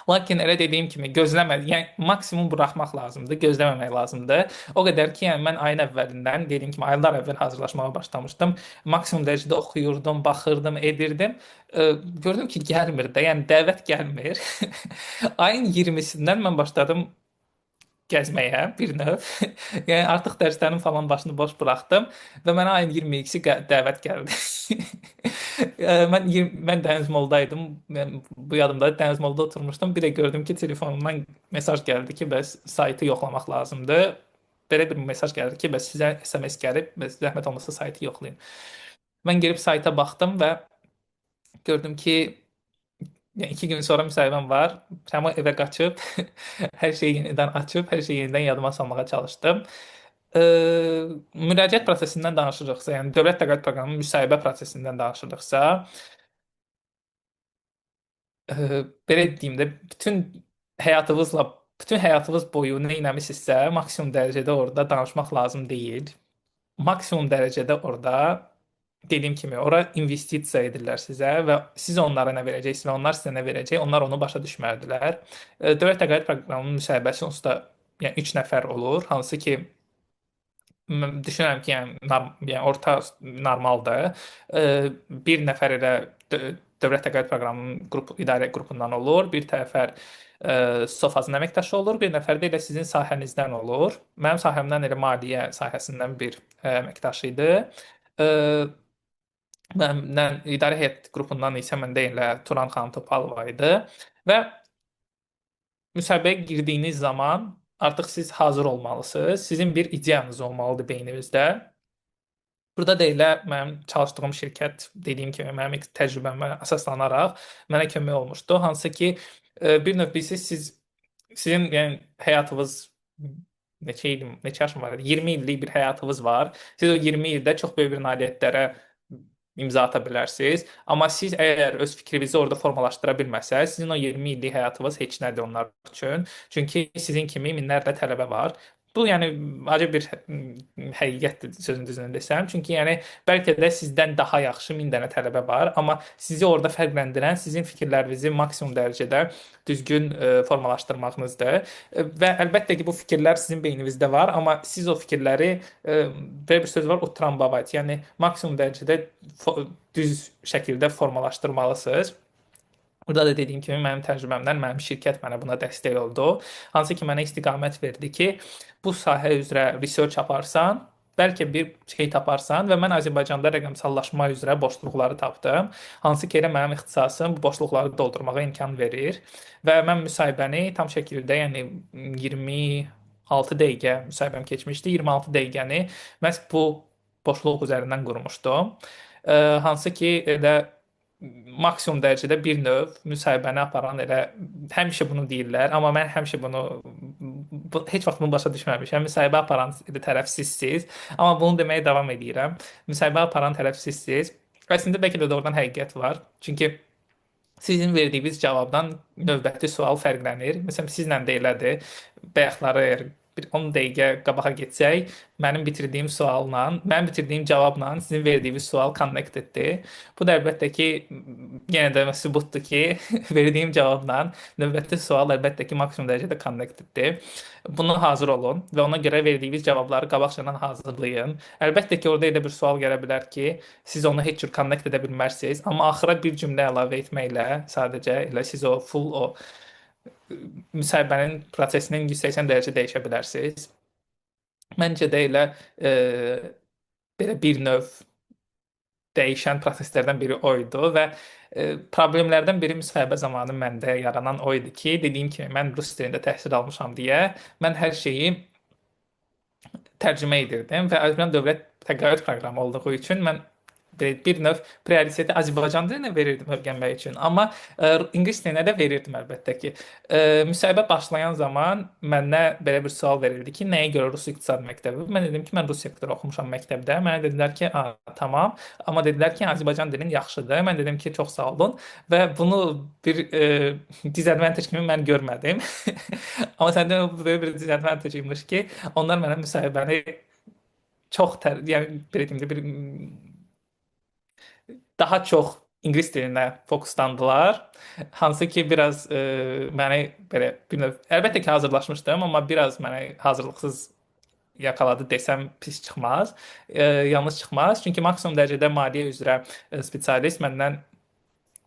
Lakin elə dediyim kimi gözləmə, yəni maksimum buraxmaq lazımdır, gözləməmək lazımdır. O qədər ki, yəni mən ayın əvvəlindən, dediyim kimi aylar əvvəl hazırlaşmağa başlamışdım. Maksimum dərəcədə oxuyurdum, baxırdım, edirdim. Gördüm ki, gəlmir də, yəni dəvət gəlmir. Ayın 20-sindən mən başladım gəzməyə bir növ. Yəni artıq dərslərin falan başını boş buraxdım və mənə ayın 22-si dəvət gəldi. Mən Dəniz Moldaydım. Mən bu yadımdadır. Dəniz Molda oturmuşdum. Bir də gördüm ki, telefonumdan mesaj gəldi ki, bəs saytı yoxlamaq lazımdır. Belə bir mesaj gəldi ki, bəs sizə SMS gəlib, bəs zəhmət olmasa saytı yoxlayın. Mən girib sayta baxdım və gördüm ki, yəni 2 gün sonra müsahibəm var. Həmin evə qaçıb, hər şeyi yenidən açıb, hər şeyi yenidən yadıma salmağa çalışdım. Müraciət prosesindən danışırıqsa, yəni dövlət təqaüd proqramının müsahibə prosesindən danışırıqsa, belə deyim də, bütün həyatınız boyu nə etmisinizsə, maksimum dərəcədə orada danışmaq lazım deyil. Maksimum dərəcədə orada dediyim kimi ora investisiya edirlər sizə və siz onlara nə verəcəksiniz və onlar sizə nə verəcək, onlar onu başa düşməlidirlər. Dövlət təqaüd proqramının müsahibəsi onsuz da yəni 3 nəfər olur, hansı ki Düşünürəm ki, yəni, yəni orta normaldır. Bir nəfər elə Dövlət Təqaüd Proqramının qrup idarə qrupundan olur, bir nəfər SOFAZ-ın əməkdaşı olur, bir nəfər də elə sizin sahənizdən olur. Mənim sahəmdən elə maliyyə sahəsindən bir əməkdaşı idi. E, Məndən idarə heyət qrupundan isə məndə elə Turan xanım Topalova idi və müsahibəyə girdiyiniz zaman artıq siz hazır olmalısınız. Sizin bir ideyanız olmalıdır beyninizdə. Burada da elə mənim çalışdığım şirkət, dediyim kimi mənim ilk təcrübəmə əsaslanaraq mənə kömək olmuşdu. Hansı ki, bir növ bilirsiz, sizin yəni həyatınız neçə ilim, neçə yaşım var idi? 20 illik bir həyatınız var. Siz o 20 ildə çox böyük bir nailiyyətlərə imza ata bilərsiniz. Amma siz əgər öz fikrinizi orada formalaşdıra bilməsəniz, sizin o 20 illik həyatınız heç nədir onlar üçün. Çünki sizin kimi minlərlə tələbə var. Bu yəni acı bir həqiqətdir sözün düzünü desəm. Çünki yəni bəlkə də sizdən daha yaxşı 1000 dənə tələbə var, amma sizi orada fərqləndirən sizin fikirlərinizi maksimum dərəcədə düzgün formalaşdırmağınızdır. Və əlbəttə ki, bu fikirlər sizin beyninizdə var, amma siz o fikirləri belə bir söz var, utrambavat, yəni maksimum dərəcədə düz şəkildə formalaşdırmalısınız. Burada da dediyim kimi mənim təcrübəmdən mənim şirkət mənə buna dəstək oldu. Hansı ki mənə istiqamət verdi ki, bu sahə üzrə research aparsan, bəlkə bir şey taparsan və mən Azərbaycanda rəqəmsallaşma üzrə boşluqları tapdım. Hansı ki elə mənim ixtisasım bu boşluqları doldurmağa imkan verir və mən müsahibəni tam şəkildə, yəni 26 dəqiqə müsahibəm keçmişdi. 26 dəqiqəni məhz bu boşluq üzərindən qurmuşdum. Hansı ki elə maksimum dərəcədə bir növ müsahibəni aparan elə həmişə bunu deyirlər, amma mən həmişə bunu heç vaxt bunu başa düşməmişəm. Müsahibə aparan tərəf sizsiz, amma bunu deməyə davam edirəm. Müsahibə aparan tərəf sizsiz. Əslində bəlkə də doğrudan həqiqət var. Çünki sizin verdiyiniz cavabdan növbəti sual fərqlənir. Məsələn, sizlə də elədir. Bayaqları əgər bir 10 dəqiqə qabağa getsək, mənim bitirdiyim sualla, mənim bitirdiyim cavabla sizin verdiyiniz sual connect etdi. Bu da əlbəttə ki, yenə də sübutdur ki, verdiyim cavabla növbəti sual əlbəttə ki, maksimum dərəcədə connect etdi. Buna hazır olun və ona görə verdiyiniz cavabları qabaqcadan hazırlayın. Əlbəttə ki, orada elə bir sual gələ bilər ki, siz onu heç cür connect edə bilməzsiniz, amma axıra bir cümlə əlavə etməklə sadəcə elə siz o full o müsahibənin prosesinin 180 dərəcə dəyişə bilərsiniz. Məncə də elə belə bir növ dəyişən proseslərdən biri o idi və problemlərdən biri müsahibə zamanı məndə yaranan o idi ki, dediyim kimi mən rus dilində təhsil almışam deyə mən hər şeyi tərcümə edirdim və Azərbaycan Dövlət Təqaüd Proqramı olduğu üçün mən bir növ prioriteti Azərbaycan dilinə verirdim öyrənmək üçün, amma ingilis dilinə də verirdim əlbəttə ki. Müsahibə başlayan zaman mənə belə bir sual verildi ki, nəyə görə Rus İqtisad Məktəbi? Mən dedim ki, mən rus sektoru oxumuşam məktəbdə. Mənə dedilər ki, tamam, amma dedilər ki, Azərbaycan dilin yaxşıdır. Mən dedim ki, çox sağ olun və bunu bir disadvantage kimi mən görmədim. Amma səndə bu böyük bir disadvantage imiş ki, onlar mənə müsahibəni çox yəni belə deyim də bir daha çox ingilis dilinə fokuslandılar. Hansı ki biraz məni belə bir növ əlbəttə ki hazırlaşmışdım, amma biraz məni hazırlıqsız yakaladı desəm pis çıxmaz. Yanlış çıxmaz. Çünki maksimum dərəcədə maliyyə üzrə spesialist məndən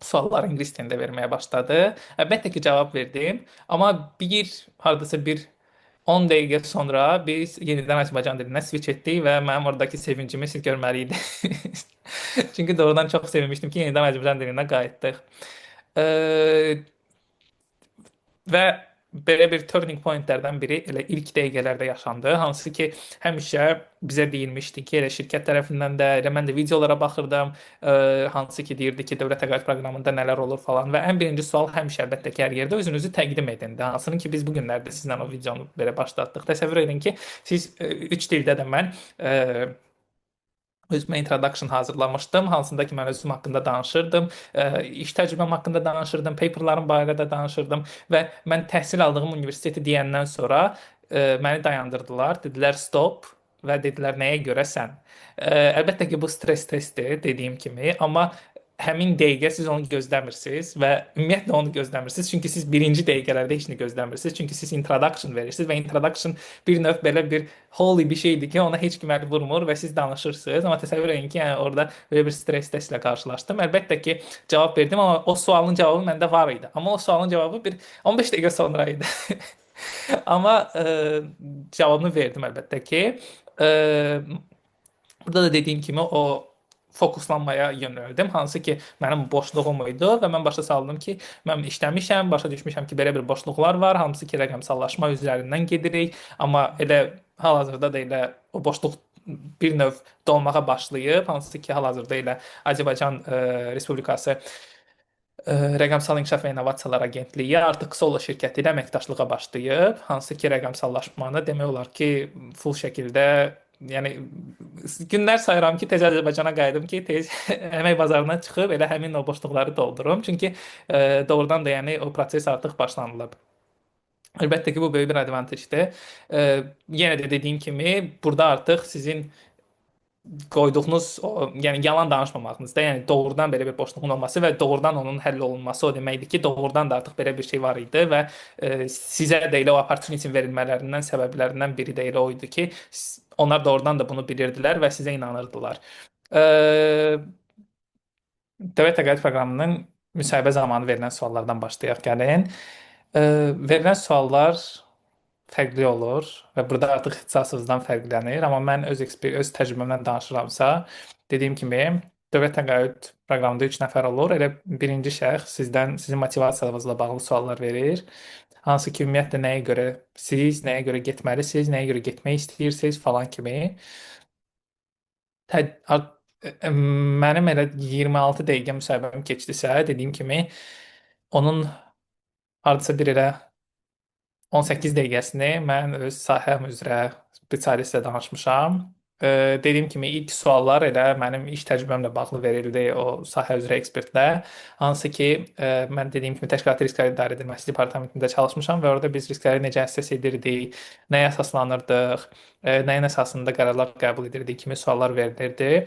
sualları ingilis dilində verməyə başladı. Əlbəttə ki cavab verdim, amma bir hardasa bir 10 dəqiqə sonra biz yenidən Azərbaycan dilinə switch etdik və mənim oradakı sevincimi siz görməliydiniz. Çünki doğrudan çox sevinmişdim ki, yenidən Azərbaycan dilinə qayıtdıq. Və belə bir turning pointlərdən biri elə ilk dəqiqələrdə yaşandı. Hansı ki, həmişə bizə deyilmişdi ki, elə şirkət tərəfindən də, elə mən də videolara baxırdım, hansı ki deyirdi ki, dövlət təqaüd proqramında nələr olur falan və ən birinci sual həmişə əlbəttə ki, hər yerdə özünüzü təqdim edin. Hansının ki, biz bu günlərdə sizlə o videonu belə başlatdıq. Təsəvvür edin ki, siz 3 dildə də mən özümə introduction hazırlamışdım, hansında ki mən özüm haqqında danışırdım, iş təcrübəm haqqında danışırdım, paperlarım barədə danışırdım və mən təhsil aldığım universiteti deyəndən sonra məni dayandırdılar, dedilər stop və dedilər nəyə görə sən? Əlbəttə ki, bu stress testdir dediyim kimi, amma Həmin dəqiqə siz onu gözləmirsiniz və ümumiyyətlə onu gözləmirsiniz. Çünki siz birinci dəqiqələrdə heç nə gözləmirsiniz. Çünki siz introduction verirsiniz və introduction bir növ belə bir holy bir şeydir ki, ona heç kim əl vurmur və siz danışırsınız. Amma təsəvvür edin ki, yəni orada belə bir stres testlə qarşılaşdım. Əlbəttə ki, cavab verdim, amma o sualın cavabı məndə var idi. Amma o sualın cavabı bir 15 dəqiqə sonra idi. Amma cavabını verdim əlbəttə ki. E, Burada da dediyim kimi o fokuslanmaya yönəldim. Hansı ki mənim boşluğum idi və mən başa saldım ki, mən işləmişəm, başa düşmüşəm ki, belə bir boşluqlar var, hamısı ki rəqəmsallaşma üzərindən gedirik, amma elə hal-hazırda da elə o boşluq bir növ dolmağa başlayıb, hansı ki hal-hazırda elə Azərbaycan Respublikası Rəqəmsal İnkişaf və İnnovasiyalar Agentliyi artıq Solo şirkəti ilə əməkdaşlığa başlayıb, hansı ki rəqəmsallaşmanı demək olar ki, full şəkildə, yəni günlər sayıram ki, tez Azərbaycana qayıdım ki, tez əmək bazarına çıxıb elə həmin o boşluqları doldurum. Çünki doğrudan da yəni o proses artıq başlanılıb. Əlbəttə ki, bu böyük bir advantajdır. Yenə də dediyim kimi, burada artıq sizin qoyduğunuz o, yəni yalan danışmamağınızda, yəni doğrudan belə bir boşluğun olması və doğrudan onun həll olunması o deməkdir ki, doğrudan da artıq belə bir şey var idi və sizə də elə o opportunity verilmələrindən səbəblərindən biri də elə o idi ki, onlar doğrudan da bunu bilirdilər və sizə inanırdılar. Dövlət təqaüd proqramının müsahibə zamanı verilən suallardan başlayaq gəlin. Verilən suallar fərqli olur və burada artıq ixtisasınızdan fərqlənir. Amma mən öz təcrübəmdən danışıramsa, dediyim kimi dövlət təqaüd proqramında 3 nəfər olur. Elə birinci şəxs sizdən sizin motivasiyanızla bağlı suallar verir. Hansı ki, ümumiyyətlə nəyə görə siz, nəyə görə getməlisiniz, nəyə görə getmək istəyirsiniz falan kimi. Mənim elə 26 dəqiqə müsahibəm keçdisə, dediyim kimi, onun hardasa bir elə 18 dəqiqəsini mən öz sahəm üzrə spesialistlə danışmışam. Dediyim kimi ilk suallar elə mənim iş təcrübəmlə bağlı verildi o sahə üzrə ekspertlə. Hansı ki, mən dediyim kimi Təşkilati Riskləri İdarə Edilməsi Departamentində çalışmışam və orada biz riskləri necə assess edirdik, nəyə əsaslanırdıq, nəyin əsasında qərarlar qəbul edirdik kimi suallar verilirdi.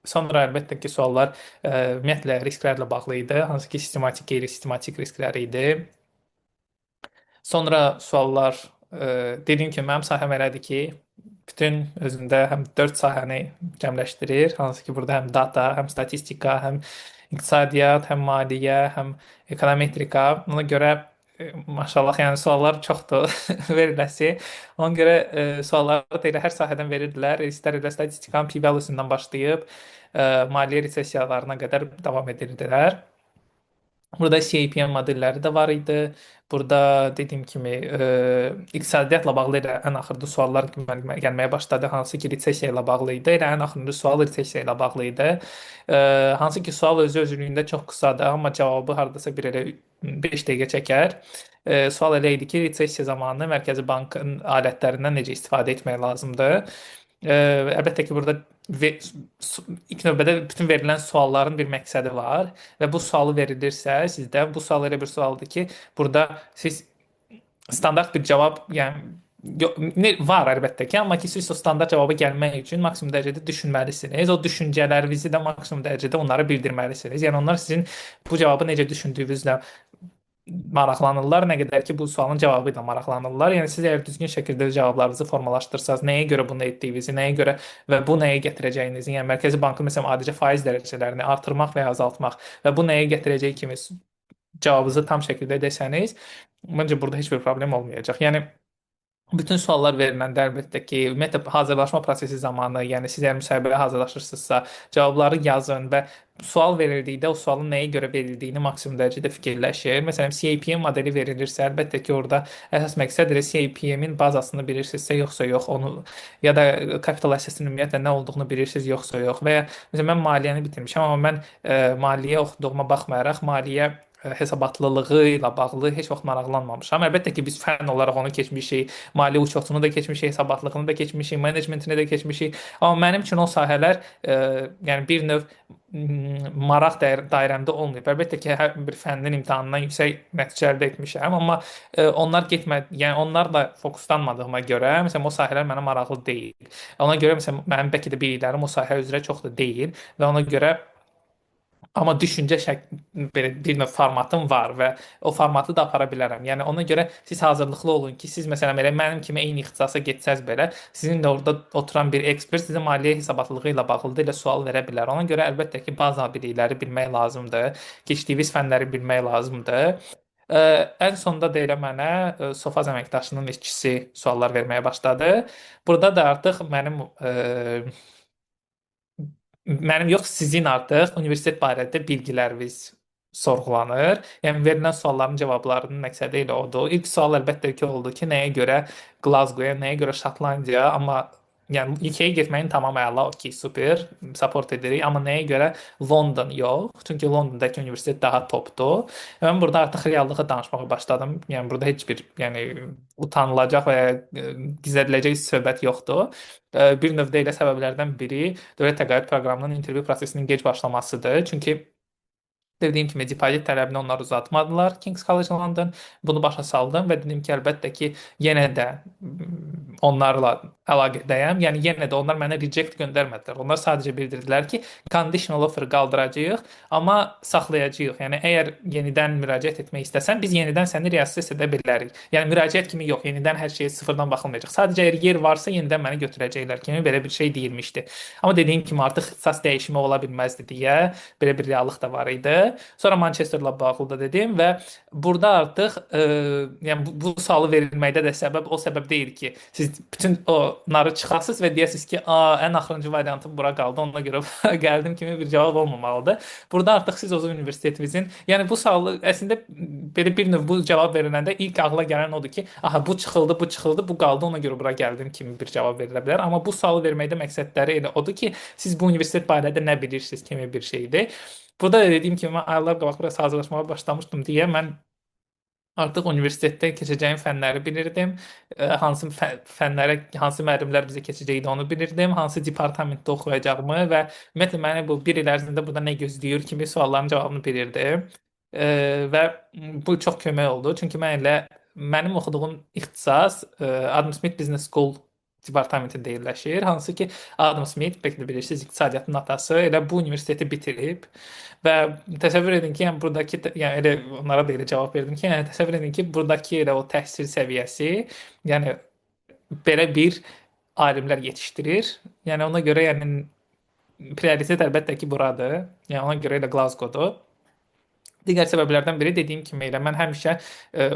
Sonra əlbəttə ki, suallar ümumiyyətlə risklərlə bağlı idi, hansı ki, sistematik, qeyri-sistematik risklər idi. Sonra suallar, dediyim kimi mənim sahəm elədir ki, bütün özündə həm 4 sahəni cəmləşdirir, hansı ki, burada həm data, həm statistika, həm iqtisadiyyat, həm maliyyə, həm ekonometrika. Ona görə maşallah, yəni suallar çoxdur veriləsi. Ona görə sualları da elə hər sahədən verirdilər. İstər elə statistikanın p-value-sundan başlayıb maliyyə resessiyalarına qədər davam edirdilər. Burada CAPM modelləri də var idi. Burada dediyim kimi iqtisadiyyatla bağlı elə ən axırda suallar gəlməyə başladı. Hansı ki resessiya ilə bağlı idi. Elə ən axırıncı sual resessiya ilə bağlı idi. Hansı ki sual özü özlüyündə çox qısadır, amma cavabı hardasa bir elə 5 dəqiqə çəkər. Sual elə idi ki, resessiya zamanı Mərkəzi Bankın alətlərindən necə istifadə etmək lazımdır? Əlbəttə ki, burada ilk növbədə bütün verilən sualların bir məqsədi var və bu sualı verilirsə sizdə, bu sual elə bir sualdır ki, burada siz standart bir cavab, yəni var əlbəttə ki, amma ki siz o standart cavaba gəlmək üçün maksimum dərəcədə düşünməlisiniz. O düşüncələrinizi də maksimum dərəcədə onlara bildirməlisiniz. Yəni onlar sizin bu cavabı necə düşündüyünüzlə maraqlanırlar, nə qədər ki bu sualın cavabı ilə maraqlanırlar. Yəni siz əgər düzgün şəkildə cavablarınızı formalaşdırsanız, nəyə görə bunu etdiyinizi, nəyə görə və bu nəyə gətirəcəyinizi, yəni Mərkəzi Bankın məsələn adicə faiz dərəcələrini artırmaq və ya azaltmaq və bu nəyə gətirəcəyi kimi cavabınızı tam şəkildə desəniz, məncə burada heç bir problem olmayacaq. Yəni bütün suallar veriləndə əlbəttə ki, ümumiyyətlə hazırlaşma prosesi zamanı, yəni siz əgər müsahibəyə hazırlaşırsınızsa, cavabları yazın və sual verildikdə o sualın nəyə görə verildiyini maksimum dərəcədə fikirləşin. Məsələn, CAPM modeli verilirsə, əlbəttə ki, orada əsas məqsəd elə CAPM-in bazasını bilirsinizsə, yoxsa yox, onu ya da capital asset-in ümumiyyətlə nə olduğunu bilirsiniz, yoxsa yox. Və ya məsələn mən maliyyəni bitirmişəm, amma mən maliyyə oxuduğuma baxmayaraq maliyyə hesabatlılığı ilə bağlı heç vaxt maraqlanmamışam. Əlbəttə ki, biz fənn olaraq onu keçmişik, maliyyə uçotunu da keçmişik, hesabatlığını da keçmişik, menecmentini də keçmişik. Amma mənim üçün o sahələr yəni bir növ maraq dairəmdə olmayıb. Əlbəttə ki, hər bir fənnin imtahanından yüksək nəticə əldə etmişəm, amma onlar getmədi, yəni onlarla fokuslanmadığıma görə, məsələn, o sahələr mənə maraqlı deyil. Ona görə məsələn mənim bəlkə də biliklərim o sahə üzrə çox da deyil və ona görə Amma düşüncə belə bir növ formatım var və o formatı da apara bilərəm. Yəni ona görə siz hazırlıqlı olun ki, siz məsələn elə mənim kimi eyni ixtisasa getsəz belə, sizin də orada oturan bir ekspert sizə maliyyə hesabatlılığı ilə bağlı da elə sual verə bilər. Ona görə əlbəttə ki, baza bilikləri bilmək lazımdır. Keçdiyiniz fənləri bilmək lazımdır. Ə, Ən sonda da elə mənə Sofaz əməkdaşının işçisi suallar verməyə başladı. Burada da artıq mənim yox, sizin artıq universitet barədə bilgiləriniz sorğulanır. Yəni verilən sualların cavablarının məqsədi elə odur. İlk sual əlbəttə ki oldu ki, nəyə görə Glasgow-ya, nəyə görə Şotlandiya, amma yəni UK-yə getməyin tamam əla, okey, super, support edirik, amma nəyə görə London yox? Çünki Londondakı universitet daha topdur. Mən burada artıq reallığı danışmağa başladım. Yəni burada heç bir, yəni utanılacaq və ya gizlədiləcək söhbət yoxdur. Bir növdə elə səbəblərdən biri dövlət təqaüd proqramının intervyu prosesinin gec başlamasıdır. Çünki dediyim kimi depozit tələbini onlar uzatmadılar King's College London. Bunu başa saldım və dedim ki, əlbəttə ki, yenə də onlarla əlaqədəyəm. Yəni yenə də onlar mənə reject göndərmədilər. Onlar sadəcə bildirdilər ki, conditional offer qaldıracağıq, amma saxlayacağıq. Yəni əgər yenidən müraciət etmək istəsən, biz yenidən səni reassess edə bilərik. Yəni müraciət kimi yox, yenidən hər şeyə sıfırdan baxılmayacaq. Sadəcə əgər yer varsa, yenidən məni götürəcəklər kimi belə bir şey deyilmişdi. Amma dediyim kimi artıq ixtisas dəyişimi ola bilməzdi deyə belə bir reallıq da var idi. Sonra Manchesterla bağlı da dedim və burada artıq yəni bu sualı verilməkdə də səbəb o səbəb deyil ki, siz bütün o narı çıxasınız və deyəsiniz ki, a, ən axırıncı variantım bura qaldı, ona görə gəldim kimi bir cavab olmamalıdır. Burada artıq siz o universitetinizin, yəni bu sualı əslində belə bir növ bu cavab veriləndə ilk ağla gələn odur ki, aha bu çıxıldı, bu çıxıldı, bu qaldı, ona görə bura gəldim kimi bir cavab verilə bilər. Amma bu sualı verməkdə məqsədləri elə odur ki, siz bu universitet barədə nə bilirsiniz kimi bir şeydir. Burada da dediyim kimi mən aylar qabaq biraz hazırlaşmağa başlamışdım deyə mən artıq universitetdə keçəcəyim fənləri bilirdim. Hansı fənlərə hansı müəllimlər bizə keçəcəkdi onu bilirdim. Hansı departamentdə oxuyacağımı və ümumiyyətlə məni bu bir il ərzində burada nə gözləyir kimi sualların cavabını bilirdim. Və bu çox kömək oldu. Çünki mən elə mənim oxuduğum ixtisas Adam Smith Business School departamentində yerləşir. Hansı ki Adam Smith, bəlkə də bilirsiniz, iqtisadiyyatın atası elə bu universiteti bitirib və təsəvvür edin ki, yəni buradakı, yəni elə onlara da elə cavab verdim ki, yəni təsəvvür edin ki, buradakı elə o təhsil səviyyəsi, yəni belə bir alimlər yetişdirir. Yəni ona görə yəni prioritet əlbəttə ki buradır. Yəni ona görə elə Glasgow-dur. Digər səbəblərdən biri dediyim kimi elə mən həmişə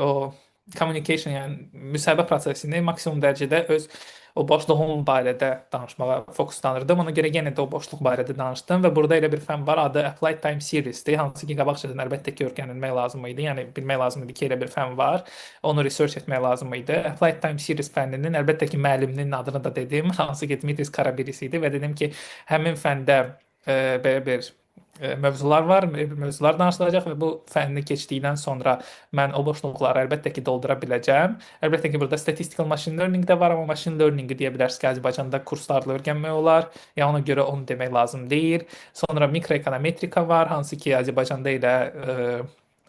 o communication, yəni müsahibə prosesini maksimum dərəcədə öz o boşluğum barədə danışmağa fokuslanırdım. Ona görə yenə də o boşluq barədə danışdım və burada elə bir fən var, adı Applied Time Series-dir. Hansı ki qabaqcadan əlbəttə ki öyrənilmək lazım idi. Yəni bilmək lazım idi ki, elə bir fən var. Onu research etmək lazım idi. Applied Time Series fənninin əlbəttə ki müəlliminin adını da dedim, hansı ki Dmitris Karabiris idi və dedim ki, həmin fəndə belə bir mövzular var, mövzular danışılacaq və bu fənni keçdikdən sonra mən o boşluqları əlbəttə ki doldura biləcəm. Əlbəttə ki burada statistical machine learning də var, amma machine learning-i deyə bilərsiniz ki, Azərbaycanda kurslarla öyrənmək olar. Yəni ona görə onu demək lazım deyil. Sonra mikroekonometrika var, hansı ki Azərbaycanda elə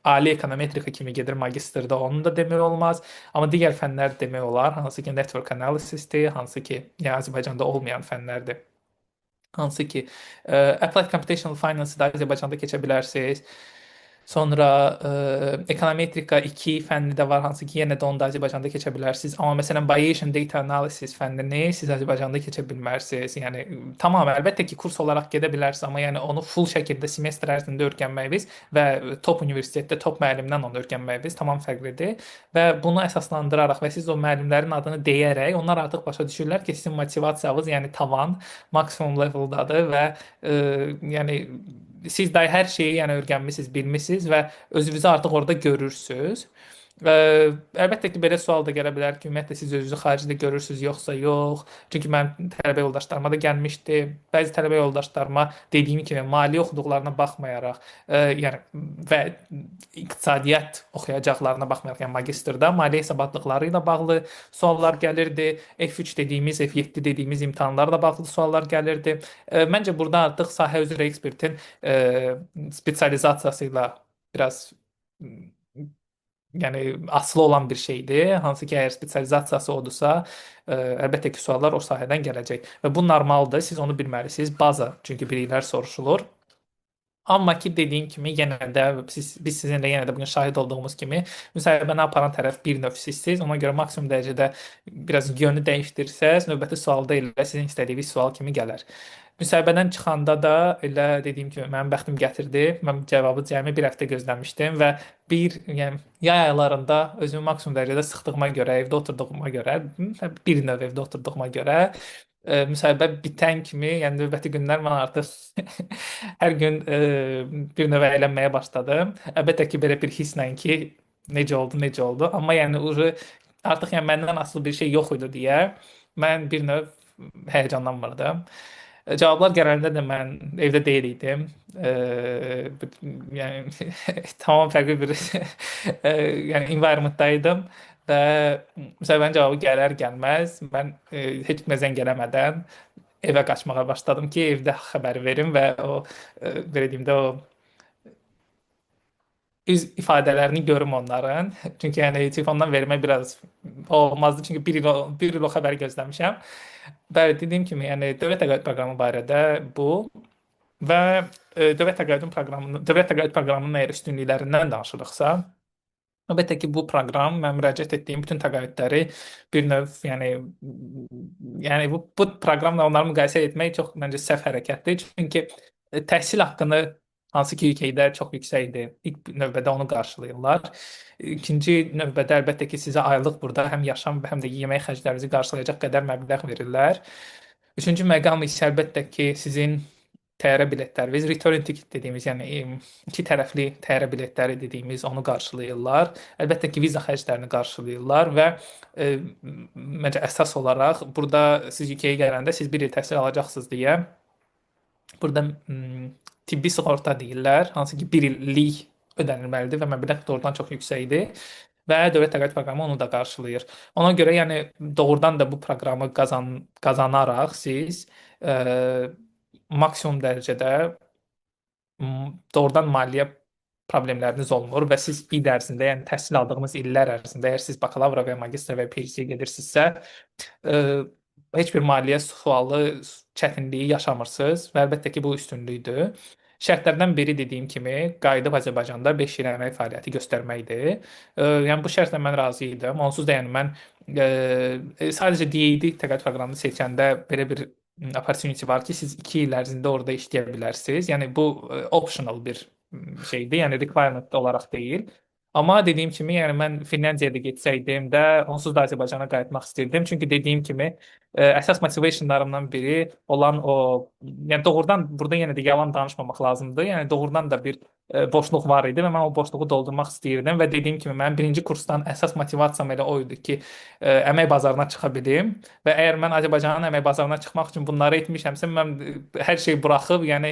ali ekonometrika kimi gedir magistrda, onu da demək olmaz. Amma digər fənlər demək olar, hansı ki network analysis-dir, hansı ki yəni Azərbaycanda olmayan fənlərdir. Hansı ki Applied Computational Finance-ı da Azərbaycanda keçə bilərsiniz. Sonra Ekonometrika 2 fənni də var, hansı ki yenə də onu da Azərbaycanda keçə bilərsiniz. Amma məsələn Bayesian Data Analysis fənnini siz Azərbaycanda keçə bilmərsiniz. Yəni tamam əlbəttə ki kurs olaraq gedə bilərsiniz, amma yəni onu full şəkildə semestr ərzində öyrənməyiniz və top universitetdə top müəllimdən onu öyrənməyiniz tamam fərqlidir. Və bunu əsaslandıraraq və siz o müəllimlərin adını deyərək onlar artıq başa düşürlər ki, sizin motivasiyanız yəni tavan maksimum leveldadır və yəni siz də hər şeyi yəni öyrənmisiniz, bilmisiniz və özünüzü artıq orada görürsüz. Əlbəttə ki, belə sual da gələ bilər ki, ümumiyyətlə siz özünüzü xaricdə görürsüz yoxsa yox. Çünki mənim tələbə yoldaşlarıma da gəlmişdi. Bəzi tələbə yoldaşlarıma dediyim kimi maliyyə oxuduqlarına baxmayaraq, yəni və iqtisadiyyat oxuyacaqlarına baxmayaraq, yəni magistrda maliyyə hesabatlıqları ilə bağlı suallar gəlirdi. F3 dediyimiz, F7 dediyimiz imtahanlarla bağlı suallar gəlirdi. Məncə burada artıq sahə üzrə ekspertin spesializasiyası ilə biraz yəni asılı olan bir şeydir. Hansı ki, əgər spesializasiyası odursa, əlbəttə ki, suallar o sahədən gələcək. Və bu normaldır. Siz onu bilməlisiniz. Baza, çünki biliklər soruşulur. Amma ki dediyim kimi yenə də biz sizinlə yenə də bugün şahid olduğumuz kimi müsahibəni aparan tərəf bir növ sizsiz. Ona görə maksimum dərəcədə biraz yönü dəyişdirsəz, növbəti sualda elə sizin istədiyiniz sual kimi gələr. Müsahibədən çıxanda da elə dediyim kimi mənim bəxtim gətirdi. Mən cavabı cəmi bir həftə gözləmişdim və bir, yəni yay aylarında özümü maksimum dərəcədə sıxdığıma görə, evdə oturduğuma görə, bir növ evdə oturduğuma görə müsahibə bitən kimi, yəni növbəti günlər mən artıq hər gün bir növ əylənməyə başladım. Əlbəttə ki, belə bir hisslə ki, necə oldu, necə oldu. Amma yəni artıq yəni məndən asılı bir şey yox idi deyə mən bir növ həyəcanlanmırdım. Cavablar gələndə də mən evdə deyil idim. Yəni tamam fərqli bir yəni environmentdaydım və müsahibənin cavabı gələr gəlməz mən heç kimə zəng eləmədən evə qaçmağa başladım ki, evdə xəbər verim və o belə deyim də o üz ifadələrini görüm onların. Çünki yəni telefondan vermək biraz olmazdı. Çünki bir il o xəbəri gözləmişəm. Bəli, dediyim kimi, yəni dövlət təqaüd proqramı barədə bu və dövlət təqaüd proqramının əgər üstünlüklərindən danışırıqsa, əlbəttə ki, bu proqram mən müraciət etdiyim bütün təqaüdləri bir növ, yəni bu proqramla onları müqayisə etmək çox məncə səhv hərəkətdir. Çünki təhsil haqqını hansı ki UK-də çox yüksəkdir. İlk növbədə onu qarşılayırlar. İkinci növbədə əlbəttə ki, sizə aylıq burada həm yaşam və həm də yemək xərclərinizi qarşılayacaq qədər məbləğ verirlər. Üçüncü məqam isə əlbəttə ki, sizin təyyarə biletləriniz, return ticket dediyimiz, yəni iki tərəfli təyyarə biletləri dediyimiz onu qarşılayırlar. Əlbəttə ki, viza xərclərini qarşılayırlar və məncə əsas olaraq burada siz UK-yə gələndə siz bir il təhsil alacaqsınız deyə burada tibbi sığorta deyirlər, hansı ki bir illik ödənilməlidir və məbləğ doğrudan çox yüksəkdir və dövlət təqaüd proqramı onu da qarşılayır. Ona görə yəni doğrudan da bu proqramı qazanaraq siz maksimum dərəcədə doğrudan maliyyə problemləriniz olmur və siz il ərzində, yəni təhsil aldığınız illər ərzində, əgər siz bakalavra və ya magistra və ya PhD gedirsinizsə, heç bir maliyyə sualı, çətinliyi yaşamırsınız və əlbəttə ki, bu üstünlükdür. Şərtlərdən biri dediyim kimi, qayıdıb Azərbaycanda 5 il əmək fəaliyyəti göstərməkdir. Yəni bu şərtlə mən razı idim. Onsuz da yəni mən sadəcə DAD təqaüd proqramını seçəndə belə bir opportunity var ki, siz 2 il ərzində orada işləyə bilərsiniz. Yəni bu optional bir şeydir, yəni requirement olaraq deyil. Amma dediyim kimi, yəni mən Finlandiyada getsəydim də onsuz da Azərbaycana qayıtmaq istirdim. Çünki dediyim kimi, əsas motivationlarımdan biri olan o, yəni doğrudan burada yenə də yalan danışmamaq lazımdır. Yəni doğrudan da bir boşluq var idi və mən o boşluğu doldurmaq istəyirdim və dediyim kimi mənim birinci kursdan əsas motivasiyam elə o idi ki, əmək bazarına çıxa bilim və əgər mən Azərbaycanın əmək bazarına çıxmaq üçün bunları etmişəmsə, mən hər şeyi buraxıb, yəni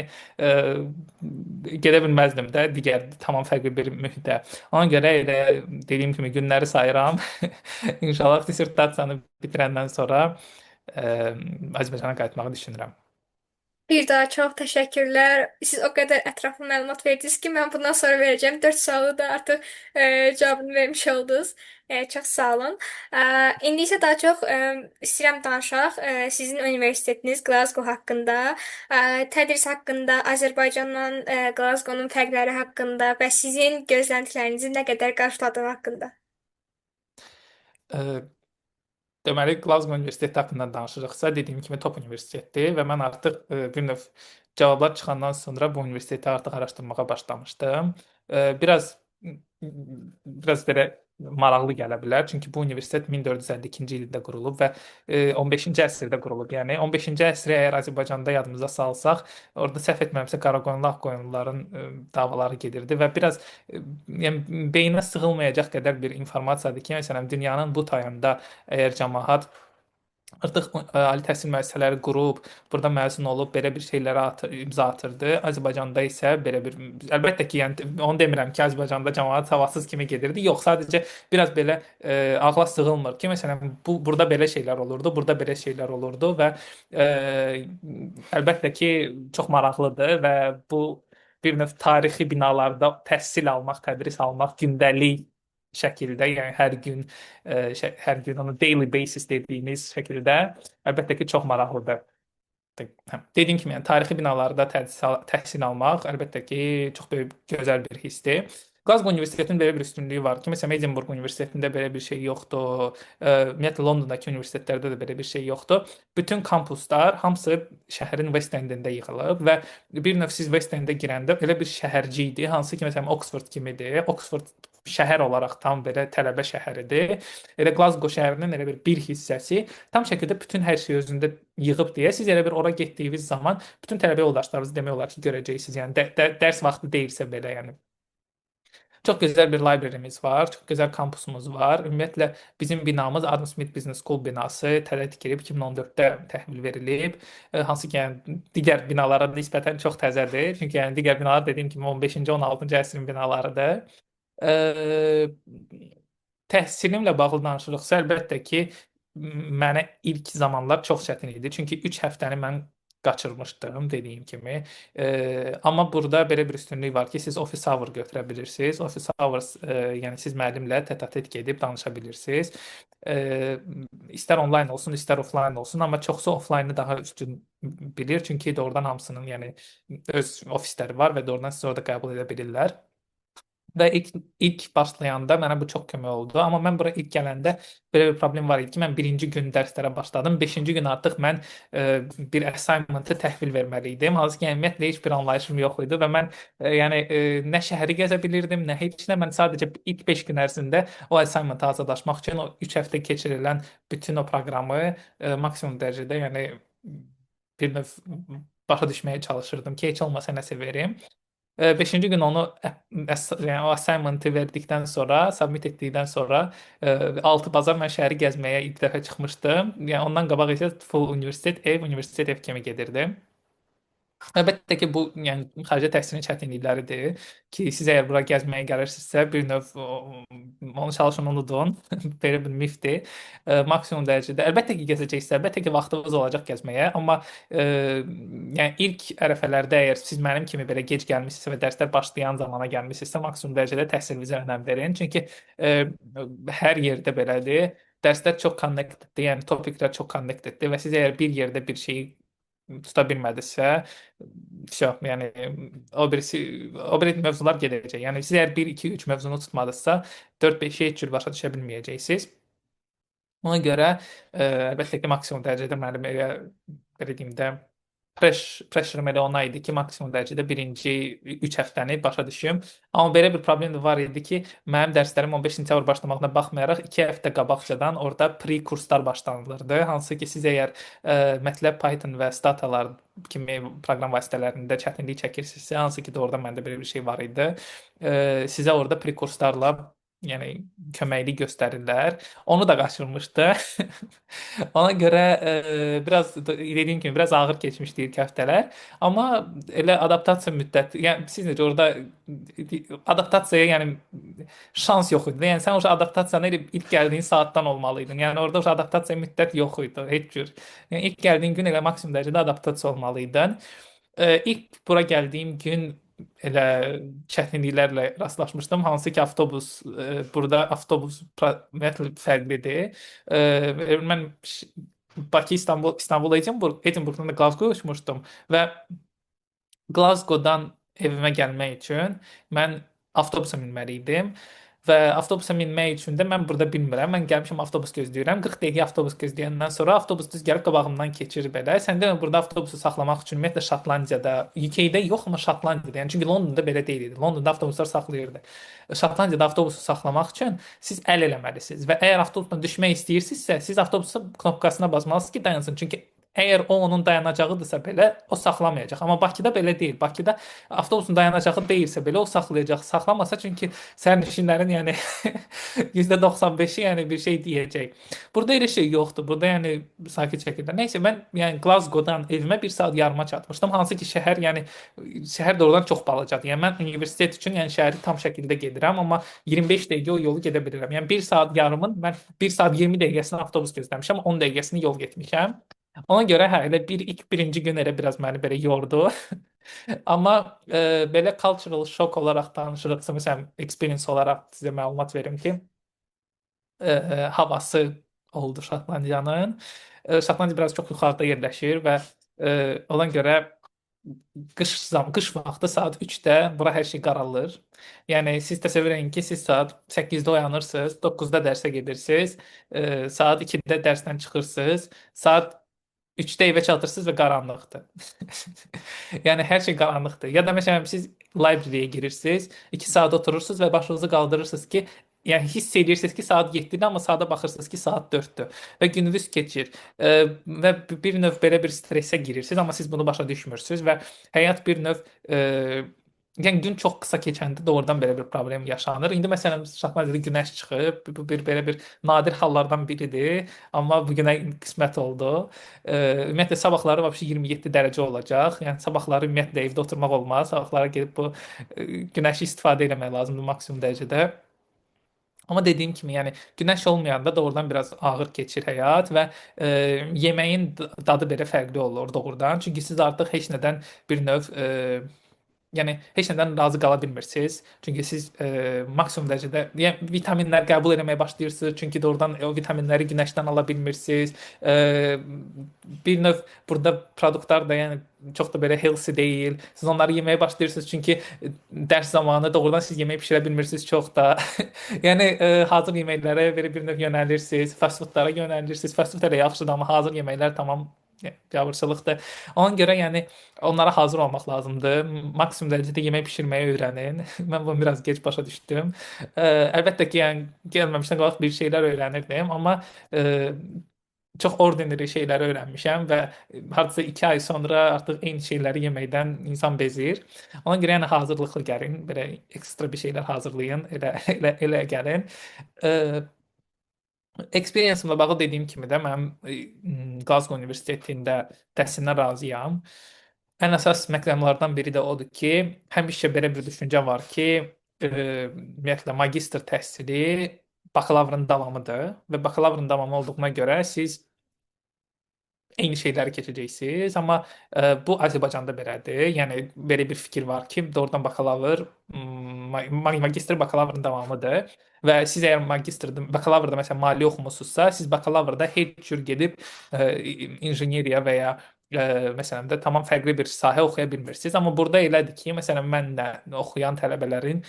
gedə bilməzdim də digər tamam fərqli bir mühitə. Ona görə elə dediyim kimi günləri sayıram. İnşallah dissertasiyanı bitirəndən sonra Azərbaycana qayıtmağı düşünürəm. Bir daha çox təşəkkürlər. Siz o qədər ətraflı məlumat verdiniz ki, mən bundan sonra verəcəyim 4 sualı da artıq cavabını vermiş oldunuz. Çox sağ olun. İndi isə daha çox istəyirəm danışaq sizin universitetiniz Glasgow haqqında, tədris haqqında, Azərbaycanla Glasgow-nun fərqləri haqqında və sizin gözləntilərinizi nə qədər qarşıladığı haqqında. Deməli, Glasgow Universiteti haqqında danışırıqsa, dediyim kimi top universitetdir və mən artıq bir növ cavablar çıxandan sonra bu universiteti artıq araşdırmağa başlamışdım. Biraz belə maraqlı gələ bilər. Çünki bu universitet 1452-ci ildə qurulub və 15-ci əsrdə qurulub. Yəni 15-ci əsri əgər Azərbaycanda yadımıza salsaq, orada səhv etmirəmsə Qaraqoyunlu, Ağqoyunluların davaları gedirdi və biraz yəni beynə sığılmayacaq qədər bir informasiyadır ki, məsələn, dünyanın bu tayında əgər camaat artıq ali təhsil müəssisələri qurub, burada məzun olub belə bir şeylərə imza atırdı. Azərbaycanda isə belə bir əlbəttə ki, yəni onu demirəm ki, Azərbaycanda camaat savadsız kimi gedirdi. Yox, sadəcə biraz belə ağla sığılmır ki, məsələn, bu burada belə şeylər olurdu, burada belə şeylər olurdu və əlbəttə ki, çox maraqlıdır və bu bir növ tarixi binalarda təhsil almaq, tədris almaq gündəlik şəkildə, yəni hər gün hər gün onu daily basis dediyimiz şəkildə əlbəttə ki, çox maraqlıdır. Hə, dediyim kimi, yəni tarixi binalarda təhsil almaq əlbəttə ki, çox böyük gözəl bir hissdir. Glasgow Universitetinin belə bir üstünlüyü var ki, məsələn, Edinburgh Universitetində belə bir şey yoxdur. Ümumiyyətlə Londondakı universitetlərdə də belə bir şey yoxdur. Bütün kampuslar hamısı şəhərin West Endində yığılıb və bir növ siz West Endə girəndə elə bir şəhərcik idi, hansı ki, məsələn, Oxford kimidir. Oxford şəhər olaraq tam belə tələbə şəhəridir. Elə Glasgow şəhərinin elə bir hissəsi tam şəkildə bütün hər şeyi özündə yığıb deyə siz elə bir ora getdiyiniz zaman bütün tələbə yoldaşlarınızı demək olar ki, görəcəksiniz. Yəni də, də, dərs vaxtı deyilsə belə, yəni. Çox gözəl bir library'miz var, çox gözəl kampusumuz var. Ümumiyyətlə bizim binamız Adam Smith Business School binası təzə tikilib 2014-də təhvil verilib. Hansı ki, yəni digər binalara nisbətən çox təzədir. Çünki yəni digər binalar dediyim kimi 15-ci, 16-cı əsrin binalarıdır. E, Təhsilimlə bağlı danışırıqsa, əlbəttə ki, mənə ilk zamanlar çox çətin idi. Çünki 3 həftəni mən qaçırmışdım dediyim kimi. Amma burada belə bir üstünlük var ki, siz office hour götürə bilirsiniz. Office hours, yəni siz müəllimlə tət-a-tət gedib danışa bilirsiniz. E, İstər onlayn olsun, istər offline olsun, amma çoxsu offline-ı daha üstün bilir. Çünki doğrudan hamısının yəni öz ofisləri var və doğrudan sizi orada qəbul edə bilirlər. Və ilk başlayanda mənə bu çox kömək oldu. Amma mən bura ilk gələndə belə bir problem var idi ki, mən birinci gün dərslərə başladım. Beşinci gün artıq mən bir assignment-ı təhvil verməli idim. Hansı ki, yəni, ümumiyyətlə heç bir anlayışım yox idi və mən yəni nə şəhəri gəzə bilirdim, nə heç nə. Mən sadəcə ilk 5 gün ərzində o assignment-a hazırlaşmaq üçün o 3 həftə keçirilən bütün o proqramı maksimum dərəcədə, yəni bir növ başa düşməyə çalışırdım ki, heç olmasa nəsə verim. Beşinci gün onu yəni o assignment-ı verdikdən sonra, submit etdikdən sonra 6 bazar mən şəhəri gəzməyə ilk dəfə çıxmışdım. Yəni ondan qabaq isə full universitet ev, universitet ev kimi gedirdim. Əlbəttə ki, bu yəni xarici təhsilin çətinlikləridir ki, siz əgər bura gəzməyə gəlirsinizsə, bir növ onu çalışın unudun. Belə bir mifdir. Maksimum dərəcədə əlbəttə ki, gəzəcəksiniz, əlbəttə ki, vaxtınız olacaq gəzməyə, amma yəni ilk ərəfələrdə əgər siz mənim kimi belə gec gəlmisinizsə və dərslər başlayan zamana gəlmisinizsə, maksimum dərəcədə təhsilinizə önəm verin. Çünki hər yerdə belədir. Dərslər çox connected-dir, yəni topiklər çox connected-dir və siz əgər bir yerdə bir şeyi tuta bilmədisə, vəsə, yəni o birisi o biri mövzular gedəcək. Yəni siz əgər 1 2 3 mövzunu tutmadınızsa, 4 5-i heç cür başa düşə bilməyəcəksiniz. Ona görə əlbəttə ki, maksimum dərəcədə mənim elə belə deyim də pressure-ım elə ona idi ki, maksimum dərəcədə birinci 3 həftəni başa düşüm. Amma belə bir problem də var idi ki, mənim dərslərim 15 sentyabr başlamağına baxmayaraq 2 həftə qabaqcadan orada pre-kurslar başlanılırdı. Hansı ki, siz əgər MATLAB, Python və Statalar kimi proqram vasitələrində çətinlik çəkirsinizsə, hansı ki, doğrudan məndə belə bir şey var idi, sizə orada pre-kurslarla yəni köməklik göstərirlər. Onu da qaçırmışdı. Ona görə biraz dediyim kimi biraz ağır keçmişdi ilk həftələr. Amma elə adaptasiya müddəti, yəni siz necə orada adaptasiyaya yəni şans yox idi. Yəni sən o adaptasiyanı elə ilk gəldiyin saatdan olmalıydın. Yəni orada o adaptasiya müddət yox idi heç cür. Yəni ilk gəldiyin gün elə maksimum dərəcədə adaptasiya olmalıydın. İlk bura gəldiyim gün elə çətinliklərlə rastlaşmışdım. Hansı ki, avtobus burada avtobus ümumiyyətlə fərqlidir. Mən Bakı, İstanbul, İstanbul, Edinburgh, Edinburghdan da Glasgow uçmuşdum və Glasgow-dan evimə gəlmək üçün mən avtobusa minməli idim. Və avtobusa minmək üçün də mən burada bilmirəm. Mən gəlmişəm, avtobus gözləyirəm. 40 dəqiqə avtobus gözləyəndən sonra avtobus düz gəlib qabağımdan keçir belə. Sən demə burada avtobusu saxlamaq üçün ümumiyyətlə Şotlandiyada, UK-də yox, amma Şotlandiyada. Yəni çünki Londonda belə deyil idi. Londonda avtobuslar saxlayırdı. Şotlandiyada avtobusu saxlamaq üçün siz əl eləməlisiniz və əgər avtobusdan düşmək istəyirsinizsə, siz avtobusun knopkasına basmalısınız ki, dayansın. Çünki əgər o onun dayanacağıdırsa belə, o saxlamayacaq. Amma Bakıda belə deyil. Bakıda avtobusun dayanacağı deyilsə belə o saxlayacaq. Saxlamasa çünki sərnişinlərin yəni %95-i yəni bir şey deyəcək. Burada elə şey yoxdur. Burada yəni sakit şəkildə. Nəysə mən yəni Glasgow-dan evimə 1 saat yarıma çatmışdım. Hansı ki şəhər yəni şəhər doğrudan çox balacadır. Yəni mən universitet üçün yəni şəhəri tam şəkildə gedirəm, amma 25 dəqiqə o yolu gedə bilirəm. Yəni 1 saat yarımın mən 1 saat 20 dəqiqəsini avtobus gözləmişəm, 10 dəqiqəsini yol getmişəm. Ona görə hə, elə bir ilk birinci gün elə biraz məni belə yordu. Amma belə cultural shock olaraq danışırıqsa, məsələn, experience olaraq sizə məlumat verim ki, havası oldu Şotlandiyanın. Şotlandiya biraz çox yuxarıda yerləşir və Ona görə qış vaxtı saat 3-də bura hər şey qaralır. Yəni siz təsəvvür edin ki, siz saat 8-də oyanırsınız, 9-da dərsə gedirsiniz, saat 2-də dərsdən çıxırsınız, saat 3-də evə çatırsınız və qaranlıqdır. Yəni hər şey qaranlıqdır. Ya da məsələn siz library-yə girirsiniz, 2 saat oturursunuz və başınızı qaldırırsınız ki, yəni hiss edirsiniz ki, saat 7-dir, amma saata baxırsınız ki, saat 4-dür və gününüz keçir. Və bir növ belə bir stressə girirsiniz, amma siz bunu başa düşmürsünüz və həyat bir növ yəni gün çox qısa keçəndə doğrudan belə bir problem yaşanır. İndi məsələn Şotlandiyada günəş çıxıb, bu bir belə bir nadir hallardan biridir, amma bu günə qismət oldu. Ümumiyyətlə sabahları vəbşi 27 dərəcə olacaq. Yəni sabahları ümumiyyətlə evdə oturmaq olmaz. Sabahları gedib bu günəşi istifadə eləmək lazımdır maksimum dərəcədə. Amma dediyim kimi, yəni günəş olmayanda doğrudan biraz ağır keçir həyat və yeməyin dadı belə fərqli olur doğrudan. Çünki siz artıq heç nədən bir növ yəni heç nədən razı qala bilmirsiniz. Çünki siz maksimum dərəcədə yəni vitaminlər qəbul etməyə başlayırsınız. Çünki doğrudan o vitaminləri günəşdən ala bilmirsiniz. Bir növ burada produktlar da yəni çox da belə healthy deyil. Siz onları yeməyə başlayırsınız çünki dərs zamanı doğrudan siz yemək bişirə bilmirsiniz çox da. Yəni hazır yeməklərə belə bir növ yönəlirsiniz, fast foodlara yönəlirsiniz. Fast food hələ yaxşıdır, amma hazır yeməklər tamam biabırçılıqdır. Ona görə yəni onlara hazır olmaq lazımdır. Maksimum dərəcədə yemək bişirməyi öyrənin. Mən bunu biraz gec başa düşdüm. Əlbəttə ki, yəni gəlməmişdən qabaq bir şeylər öyrənirdim, amma çox ordinary şeyləri öyrənmişəm və hardasa 2 ay sonra artıq eyni şeyləri yeməkdən insan bezir. Ona görə yəni hazırlıqlı gəlin, belə ekstra bir şeylər hazırlayın, elə elə elə gəlin. Experience-imlə bağlı dediyim kimi də mənim Glasgow Universitetində təhsilimdən razıyam. Ən əsas məqamlardan biri də odur ki, həmişə belə bir düşüncə var ki, ümumiyyətlə magistr təhsili bakalavrın davamıdır və bakalavrın davamı olduğuna görə siz eyni şeyləri keçəcəksiniz, amma bu Azərbaycanda belədir. Yəni belə bir fikir var ki, doğrudan bakalavr, magistr bakalavrın davamıdır və siz əgər magistrda, bakalavrda məsələn maliyyə oxumusunuzsa, siz bakalavrda heç cür gedib injeneriya və ya məsələn də tamam fərqli bir sahə oxuya bilmirsiniz. Amma burada elədir ki, məsələn mənlə oxuyan tələbələrin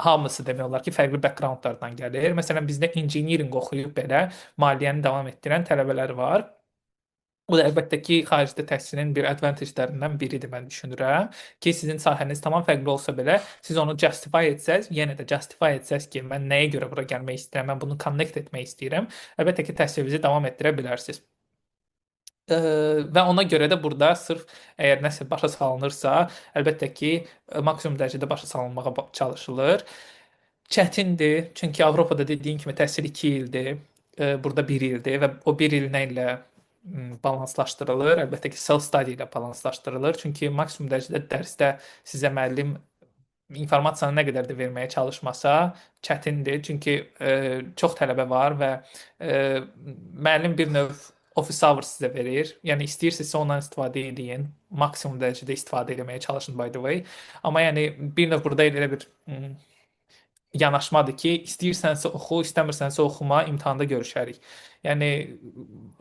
hamısı demək olar ki, fərqli backgroundlardan gəlir. Məsələn bizdə engineering oxuyub belə maliyyəni davam etdirən tələbələr var. Bu da əlbəttə ki, xaricdə təhsilin bir advantage-lərindən biridir mən düşünürəm ki, sizin sahəniz tamam fərqli olsa belə, siz onu justify etsəz, yenə də justify etsəz ki, mən nəyə görə bura gəlmək istəyirəm, mən bunu connect etmək istəyirəm, əlbəttə ki, təhsilinizi davam etdirə bilərsiniz. Və ona görə də burada sırf əgər nəsə başa salınırsa, əlbəttə ki, maksimum dərəcədə başa salınmağa çalışılır. Çətindir, çünki Avropada dediyim kimi təhsil 2 ildir, burada 1 ildir və o 1 il nə ilə balanslaşdırılır? Əlbəttə ki, self-study ilə balanslaşdırılır. Çünki maksimum dərəcədə dərsdə sizə müəllim informasiyanı nə qədər də verməyə çalışmasa çətindir. Çünki çox tələbə var və müəllim bir növ office hours sizə verir. Yəni istəyirsinizsə ondan istifadə edin. Maksimum dərəcədə istifadə etməyə çalışın by the way. Amma yəni bir növ burada elə bir yanaşmadır ki, istəyirsənsə oxu, istəmirsənsə oxuma, imtahanda görüşərik. Yəni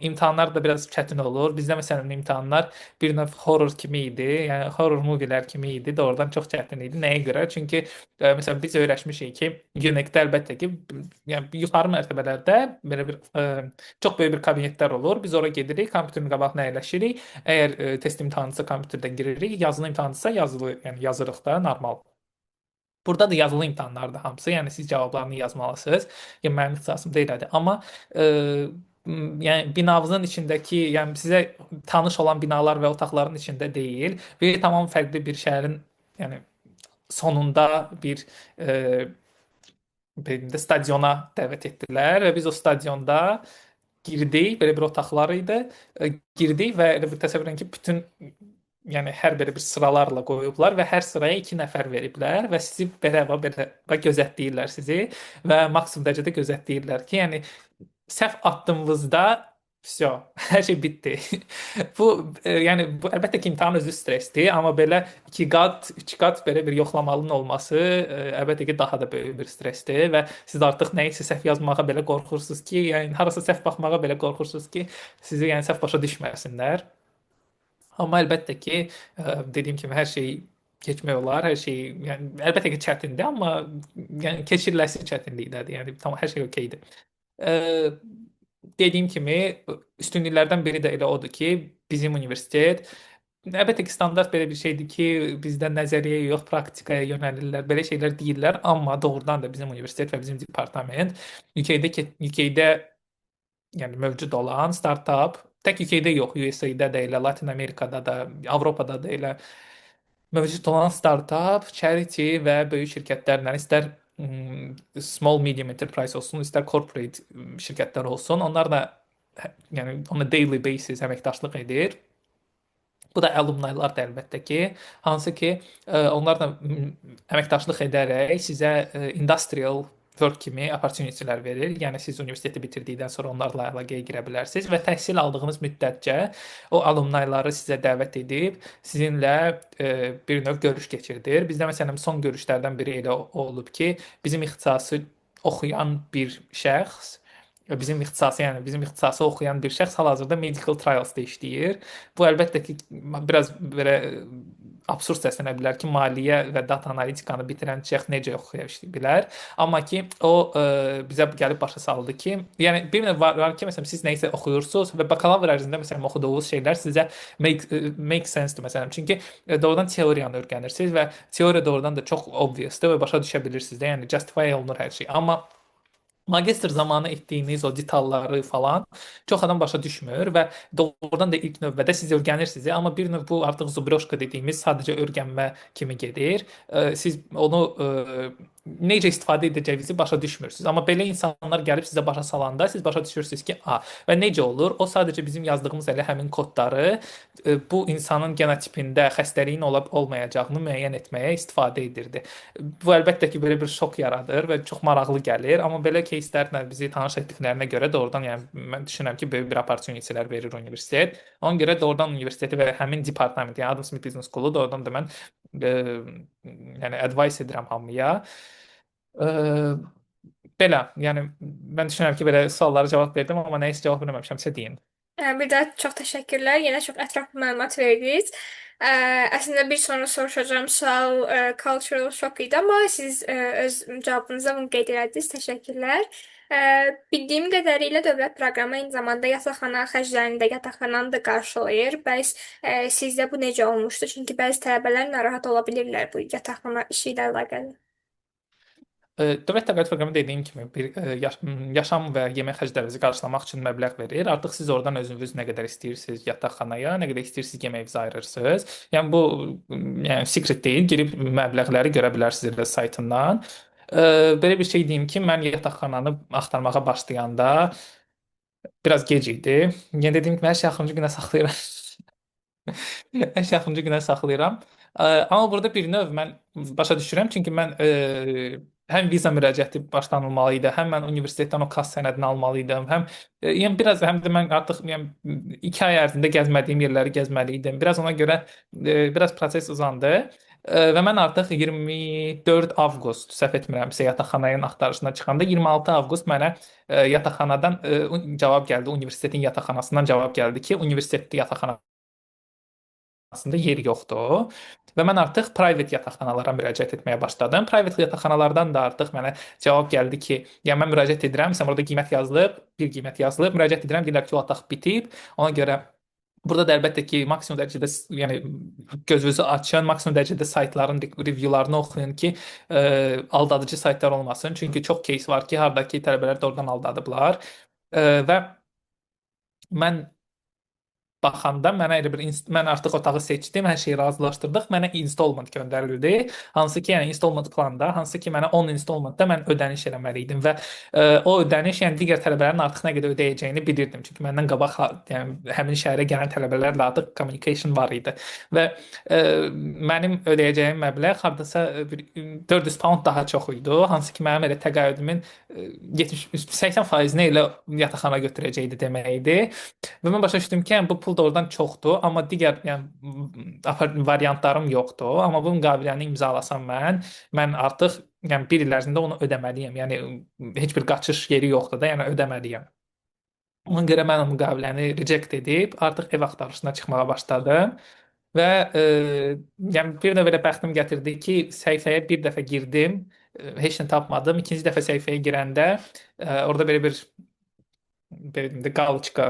imtahanlar da biraz çətin olur. Bizdə məsələn imtahanlar bir növ horror kimi idi. Yəni horror movie-lər kimi idi. Doğrudan çox çətin idi. Nəyə görə? Çünki məsələn biz öyrəşmişik ki, UNEC-də əlbəttə ki, yəni yuxarı mərtəbələrdə belə bir çox böyük bir kabinetlər olur. Biz ora gedirik, kompüterin qabağına əyləşirik. Əgər test imtahanısa kompüterdən giririk, yazılı imtahanısa yazılı, yəni yazırıq da normal. Burada da yazılı imtahanlardır hamısı. Yəni siz cavablarını yazmalısınız. Yəni mənim ixtisasım deyildi. Amma yəni binanızın içindəki, yəni sizə tanış olan binalar və otaqların içində deyil. Bir tamam fərqli bir şəhərin, yəni sonunda bir belə də stadiona dəvət etdilər və biz o stadionda girdik, belə bir otaqlar idi. Girdik və elə bir təsəvvür edin ki, bütün yəni hər belə bir sıralarla qoyublar və hər sıraya 2 nəfər veriblər və sizi belə belə gözətləyirlər sizi və maksimum dərəcədə gözətləyirlər ki, yəni səhv addımınızda vəsə, hər şey bitdi. Bu yəni bu əlbəttə ki, imtahan özü stressdir, amma belə 2 qat, 3 qat belə bir yoxlamalının olması əlbəttə ki, daha da böyük bir stressdir və siz artıq nəyisə səhv yazmağa belə qorxursunuz ki, yəni harasa səhv baxmağa belə qorxursunuz ki, sizi yəni səhv başa düşməsinlər. Amma əlbəttə ki, dediyim kimi hər şey keçmək olar, hər şey, yəni əlbəttə ki çətindir, amma yəni keçiriləsi çətinlikdədir. Yəni tam hər şey okeydir. E, Dediyim kimi üstünlüklərdən biri də elə odur ki, bizim universitet əlbəttə ki, standart belə bir şeydir ki, bizdə nəzəriyyəyə yox, praktikaya yönəlirlər. Belə şeylər deyirlər, amma doğrudan da bizim universitet və bizim departament UK-də yəni mövcud olan startap tək UK-də yox, USA-da da elə, Latin Amerikada da, Avropada da elə mövcud olan startap, charity və böyük şirkətlərlə istər small medium enterprise olsun, istər corporate şirkətlər olsun, onlarla yəni on a daily basis əməkdaşlıq edir. Bu da alumnilar da əlbəttə ki, hansı ki onlarla əməkdaşlıq edərək sizə industrial work kimi opportunity-lər verir. Yəni siz universiteti bitirdikdən sonra onlarla əlaqəyə girə bilərsiniz və təhsil aldığınız müddətcə o alumniları sizə dəvət edib sizinlə bir növ görüş keçirdir. Bizdə məsələn son görüşlərdən biri elə olub ki, bizim ixtisası oxuyan bir şəxs bizim ixtisası, yəni bizim ixtisası oxuyan bir şəxs hal-hazırda medical trials-da işləyir. Bu əlbəttə ki, biraz belə absurd səslənə bilər ki, maliyyə və data analitikanı bitirən şəxs necə oxuya bilər. Amma ki, o bizə gəlib başa saldı ki, yəni bir növ var ki, məsələn siz nə isə oxuyursunuz və bakalavr ərzində məsələn oxuduğunuz şeylər sizə make sense-dir məsələn. Çünki doğrudan teoriyanı öyrənirsiniz və teoriya doğrudan da çox obvious-dur və başa düşə bilirsiniz də, yəni justify olunur hər şey. Amma magistr zamanı etdiyiniz o detalları falan çox adam başa düşmür və doğrudan da ilk növbədə siz öyrənirsiniz, amma bir növ bu artıq зубрёжка dediyimiz sadəcə öyrənmə kimi gedir. Siz onu necə istifadə edəcəyinizi başa düşmürsünüz. Amma belə insanlar gəlib sizə başa salanda siz başa düşürsünüz ki, a və necə olur? O sadəcə bizim yazdığımız elə həmin kodları bu insanın genotipində xəstəliyin olub olmayacağını müəyyən etməyə istifadə edirdi. Bu əlbəttə ki, belə bir şok yaradır və çox maraqlı gəlir, amma belə кейslərlə bizi tanış etdiklərinə görə doğrudan yəni mən düşünürəm ki, böyük bir opportunity-lər verir universitet. Ona görə doğrudan universiteti və həmin departament, yəni Adam Smith Business School-u doğrudan da mən yəni advice edirəm hamıya. Belə, yəni mən düşünürəm ki, belə suallara cavab verdim, amma nəyisə cavab verməmişəmsə deyin. Bir daha çox təşəkkürlər. Yenə çox ətraflı məlumat verdiniz. Əslində bir sonra soruşacağım sual cultural shock idi, amma siz öz cavabınızda bunu qeyd elədiniz. Təşəkkürlər. Bildiyim qədərilə dövlət proqramı eyni zamanda yataqxana xərclərini də, yataqxananı da qarşılayır. Bəs sizdə bu necə olmuşdu? Çünki bəzi tələbələr narahat ola bilirlər bu yataqxana işi ilə əlaqəli. Dövlət təqaüd proqramı dediyim kimi bir yaşam və yemək xərclərinizi qarşılamaq üçün məbləğ verir. Artıq siz oradan özünüz nə qədər istəyirsiniz yataqxanaya, nə qədər istəyirsiniz yeməyinizi ayırırsınız. Yəni bu yəni secret deyil, girib məbləğləri görə bilərsiniz elə saytından. Belə bir şey deyim ki, mən yataqxananı axtarmağa başlayanda biraz gec idi. Yəni dediyim kimi hər şeyi axırıncı günə saxlayıram. Hər şeyi axırıncı günə saxlayıram. Amma burada bir növ mən başa düşürəm, çünki mən həm viza müraciəti başlanılmalı idi, həm mən universitetdən o CAS sənədini almalı idim, həm yəni biraz həm də mən artıq yəni 2 ay ərzində gəzmədiyim yerləri gəzməli idim. Biraz ona görə biraz proses uzandı. Və mən artıq 24 avqust səhv etmirəmsə yataqxananın axtarışına çıxanda 26 avqust mənə yataqxanadan cavab gəldi, universitetin yataqxanasından cavab gəldi ki, universitetdə yataqxanasında yer yoxdur. Və mən artıq private yataqxanalara müraciət etməyə başladım. Private yataqxanalardan da artıq mənə cavab gəldi ki, yəni mən müraciət edirəm, sən orada qiymət yazılıb, bir qiymət yazılıb, müraciət edirəm, deyirlər ki, o otaq bitib. Ona görə burada da əlbəttə ki, maksimum dərəcədə yəni gözünüzü açın, maksimum dərəcədə saytların review-larını oxuyun ki, aldadıcı saytlar olmasın. Çünki çox case var ki, hardakı tələbələr doğrudan aldadıblar. Və mən baxanda mənə elə bir mən artıq otağı seçdim, hər şeyi razılaşdırdıq. Mənə installment göndərildi. Hansı ki, yəni installment planda, hansı ki mənə 10 installmentda mən ödəniş eləməli idim və o ödəniş, yəni digər tələbələrin artıq nə qədər ödəyəcəyini bilirdim. Çünki məndən qabaq yəni həmin şəhərə gələn tələbələrlə artıq communication var idi və mənim ödəyəcəyim məbləğ hardasa bir 400 pound daha çox idi. Hansı ki mənim elə təqaüdümün 70-80%-ni elə yataqxana götürəcəkdi demək idi. Və mən başa düşdüm ki, yəni bu pul doğrudan çoxdur, amma digər yəni variantlarım yoxdur. Amma bu müqaviləni imzalasam mən artıq yəni bir il ərzində onu ödəməliyəm. Yəni heç bir qaçış yeri yoxdur da, yəni ödəməliyəm. Ona görə mən o müqaviləni reject edib artıq ev axtarışına çıxmağa başladım. Və yəni bir növ elə bəxtim gətirdi ki, səhifəyə bir dəfə girdim, heç nə tapmadım. İkinci dəfə səhifəyə girəndə orada belə bir belə deyim də qalıçka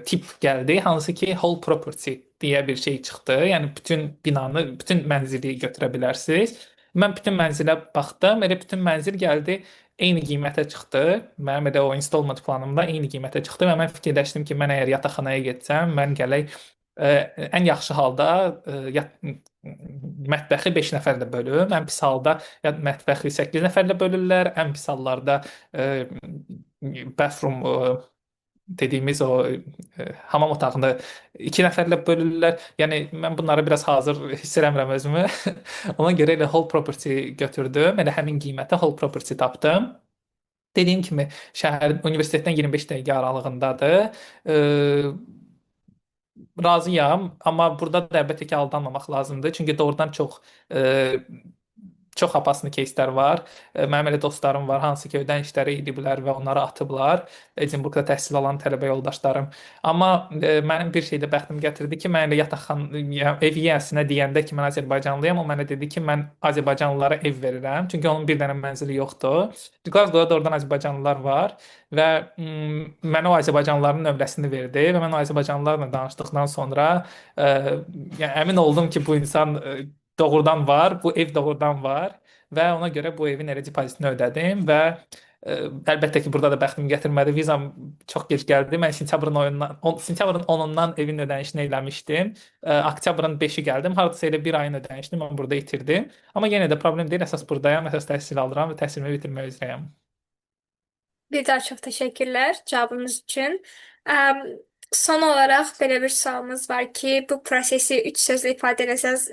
tip gəldi, hansı ki whole property deyə bir şey çıxdı. Yəni bütün binanı, bütün mənzili götürə bilərsiniz. Mən bütün mənzilə baxdım, elə bütün mənzil gəldi eyni qiymətə çıxdı. Mənim elə o installment planımda eyni qiymətə çıxdı və mən fikirləşdim ki, mən əgər yataqxanaya getsəm, mən gələk ən yaxşı halda mətbəxi 5 nəfərlə bölüm, ən pis halda ya mətbəxi 8 nəfərlə bölürlər, ən pis hallarda bathroom dediyimiz o hamam otağını 2 nəfərlə bölürlər. Yəni mən bunlara biraz hazır hiss eləmirəm özümü. Ona görə elə whole property götürdüm. Elə həmin qiymətə whole property tapdım. Dediyim kimi şəhər universitetdən 25 dəqiqə aralığındadır. Razıyam, amma burada da əlbəttə ki, aldanmamaq lazımdır. Çünki doğrudan çox opaslı кейslər var. Mənim elə dostlarım var, hansı ki ödənişləri ediblər və onları atıblar. Edinburghda təhsil alan tələbə yoldaşlarım. Amma mənim bir şey də bəxtim gətirdi ki, mən elə yataqxana, yəni ev yiyəsinə deyəndə ki, mən Azərbaycanlıyam, o mənə dedi ki, mən Azərbaycanlılara ev verirəm. Çünki onun bir dənə mənzili yoxdur. Glasgow-da doğrudan Azərbaycanlılar var və mənə o Azərbaycanlıların nömrəsini verdi və mən o Azərbaycanlılarla danışdıqdan sonra yəni əmin oldum ki, bu insan doğrudan var, bu ev doğrudan var və ona görə bu evin elə depozitini ödədim və əlbəttə ki, burada da bəxtim gətirmədi. Vizam çox gec gəldi. Mən sentyabrın 10-undan, sentyabrın 10-undan evin ödənişini eləmişdim. Oktyabrın 5-i gəldim. Hardasa elə bir ayın ödənişini mən burada itirdim. Amma yenə də problem deyil. Əsas buradayam, əsas təhsil alıram və təhsilimi bitirmək üzrəyəm. Bir daha çox təşəkkürlər cavabınız üçün. Son olaraq belə bir sualımız var ki, bu prosesi üç sözlə ifadə eləsəniz,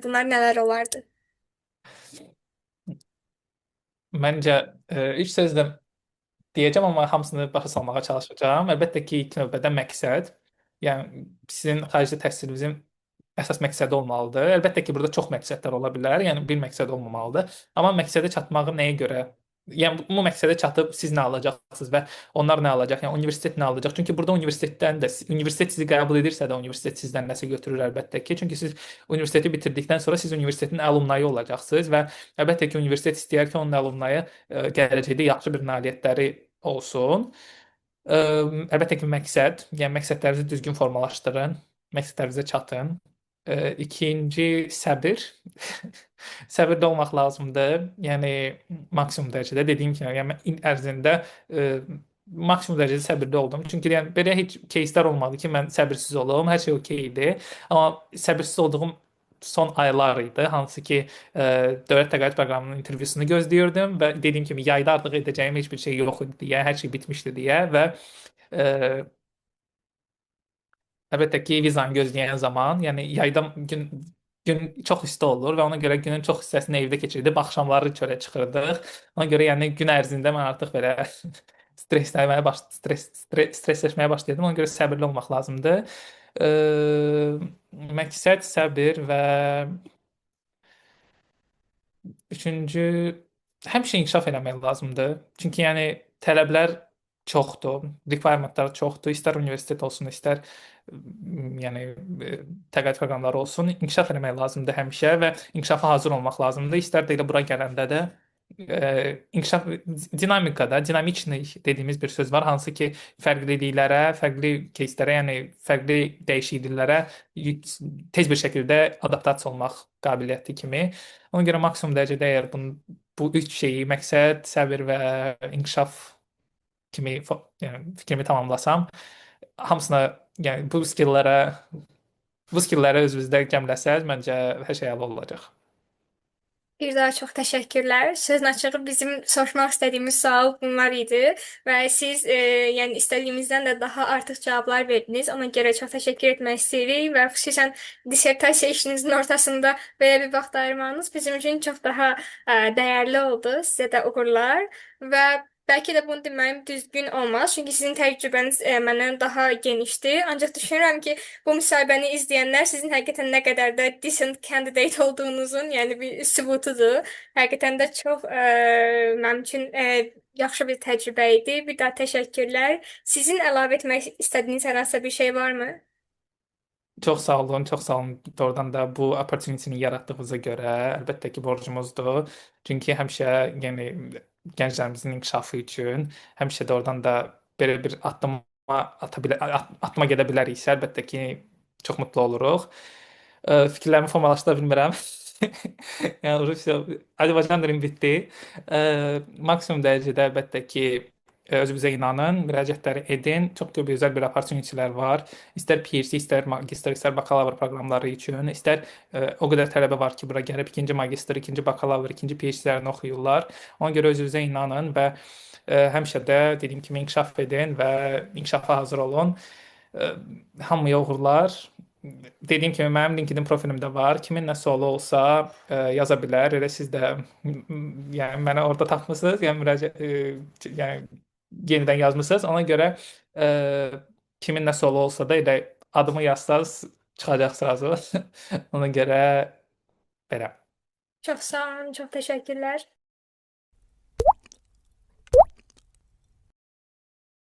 bunlar nələr olardı? Məncə üç sözlə deyəcəm, amma hamısını başa salmağa çalışacağam. Əlbəttə ki, ilk növbədə məqsəd, yəni sizin xaricdə təhsilinizin əsas məqsədi olmalıdır. Əlbəttə ki, burada çox məqsədlər ola bilər, yəni bir məqsəd olmamalıdır. Amma məqsədə çatmağı nəyə görə? Yəni bu məqsədə çatıb siz nə alacaqsınız və onlar nə alacaq? Yəni universitet nə alacaq? Çünki burada universitetdən də universitet sizi qəbul edirsə də universitet sizdən nəsə götürür əlbəttə ki. Çünki siz universiteti bitirdikdən sonra siz universitetin alumnayı olacaqsınız və əlbəttə ki, universitet istəyər ki, onun alumnayı gələcəkdə yaxşı bir nailiyyətləri olsun. Əlbəttə ki, məqsəd, yəni məqsədlərinizi düzgün formalaşdırın, məqsədlərinizə çatın. İkinci səbir. Səbirli olmaq lazımdır. Yəni maksimum dərəcədə dediyim kimi, yəni il ərzində maksimum dərəcədə səbirli oldum. Çünki yəni belə heç кейslər olmadı ki, mən səbirsiz olum, hər şey okey idi. Amma səbirsiz olduğum son aylar idi, hansı ki dövlət təqaüd proqramının intervyusunu gözləyirdim və dediyim kimi yayda artıq edəcəyim heç bir şey yox idi deyə, hər şey bitmişdi deyə və əlbəttə ki, vizanı gözləyən zaman, yəni yayda gün çox isti olur və ona görə günün çox hissəsini evdə keçirdik, axşamları çölə çıxırdıq. Ona görə yəni gün ərzində mən artıq belə stressləməyə baş stres, stres stressləşməyə başladım. Ona görə səbirli olmaq lazımdır. Məqsəd, səbir və üçüncü həmişə inkişaf eləmək lazımdır. Çünki yəni tələblər çoxdur, requirementlar çoxdur. İstər universitet olsun, istər yəni təqaüd proqramları olsun, inkişaf eləmək lazımdır həmişə və inkişafa hazır olmaq lazımdır. İstər də elə bura gələndə də inkişaf dinamikada, dinamiçni dediyimiz bir söz var, hansı ki fərqliliklərə, fərqli кейslərə, yəni fərqli dəyişikliklərə tez bir şəkildə adaptasiya olmaq qabiliyyəti kimi. Ona görə maksimum dərəcədə əgər bu üç şeyi, məqsəd, səbir və inkişaf kimi yəni fikrimi tamamlasam, hamısına, yəni bu skilllərə özünüzdə cəmləsəz, məncə hər şey əla olacaq. Bir daha çox təşəkkürlər. Sözün açığı bizim soruşmaq istədiyimiz sual bunlar idi və siz yəni istədiyimizdən də daha artıq cavablar verdiniz. Ona görə çox təşəkkür etmək istəyirik və xüsusən dissertasiya işinizin ortasında belə bir vaxt ayırmağınız bizim üçün çox daha dəyərli oldu. Sizə də uğurlar və bəlkə də bunu deməyim düzgün olmaz, çünki sizin təcrübəniz məndən daha genişdir. Ancaq düşünürəm ki, bu müsahibəni izləyənlər sizin həqiqətən nə qədər də decent candidate olduğunuzun, yəni bir sübutudur. Həqiqətən də çox mənim üçün Yaxşı bir təcrübə idi. Bir daha təşəkkürlər. Sizin əlavə etmək istədiyiniz hər hansısa bir şey varmı? Çox sağ olun, çox sağ olun. Doğrudan da bu opportunity-ni yaratdığınıza görə əlbəttə ki, borcumuzdur. Çünki həmişə, yəni gənclərimizin inkişafı üçün həmişə doğrudan da belə bir addıma ata bilə, atdıma gedə biləriksə, əlbəttə ki, çox mutlu oluruq. Fikirlərimi formalaşdıra bilmirəm. Yəni Rusiya, Azərbaycan dilim bitdi. Maksimum dərəcədə əlbəttə ki, özünüzə inanın, müraciətləri edin. Çox gözəl bir opportunity-lər var. İstər PhD, istər magistr, istər bakalavr proqramları üçün, istər o qədər tələbə var ki, bura gəlib ikinci magistr, ikinci bakalavr, ikinci PhD-lərini oxuyurlar. Ona görə özünüzə inanın və həmişə də dediyim kimi inkişaf edin və inkişafa hazır olun. Hamıya uğurlar. Dediyim kimi mənim LinkedIn profilimdə var. Kimin nə sualı olsa yaza bilər. Elə siz də yəni mənə orada tapmısınız, yəni müraciət yəni yenidən yazmısınız. Ona görə e, kimin nə sualı olsa da elə adımı yazsanız çıxacaq sразу. Ona görə belə. Çox sağ olun, çox təşəkkürlər.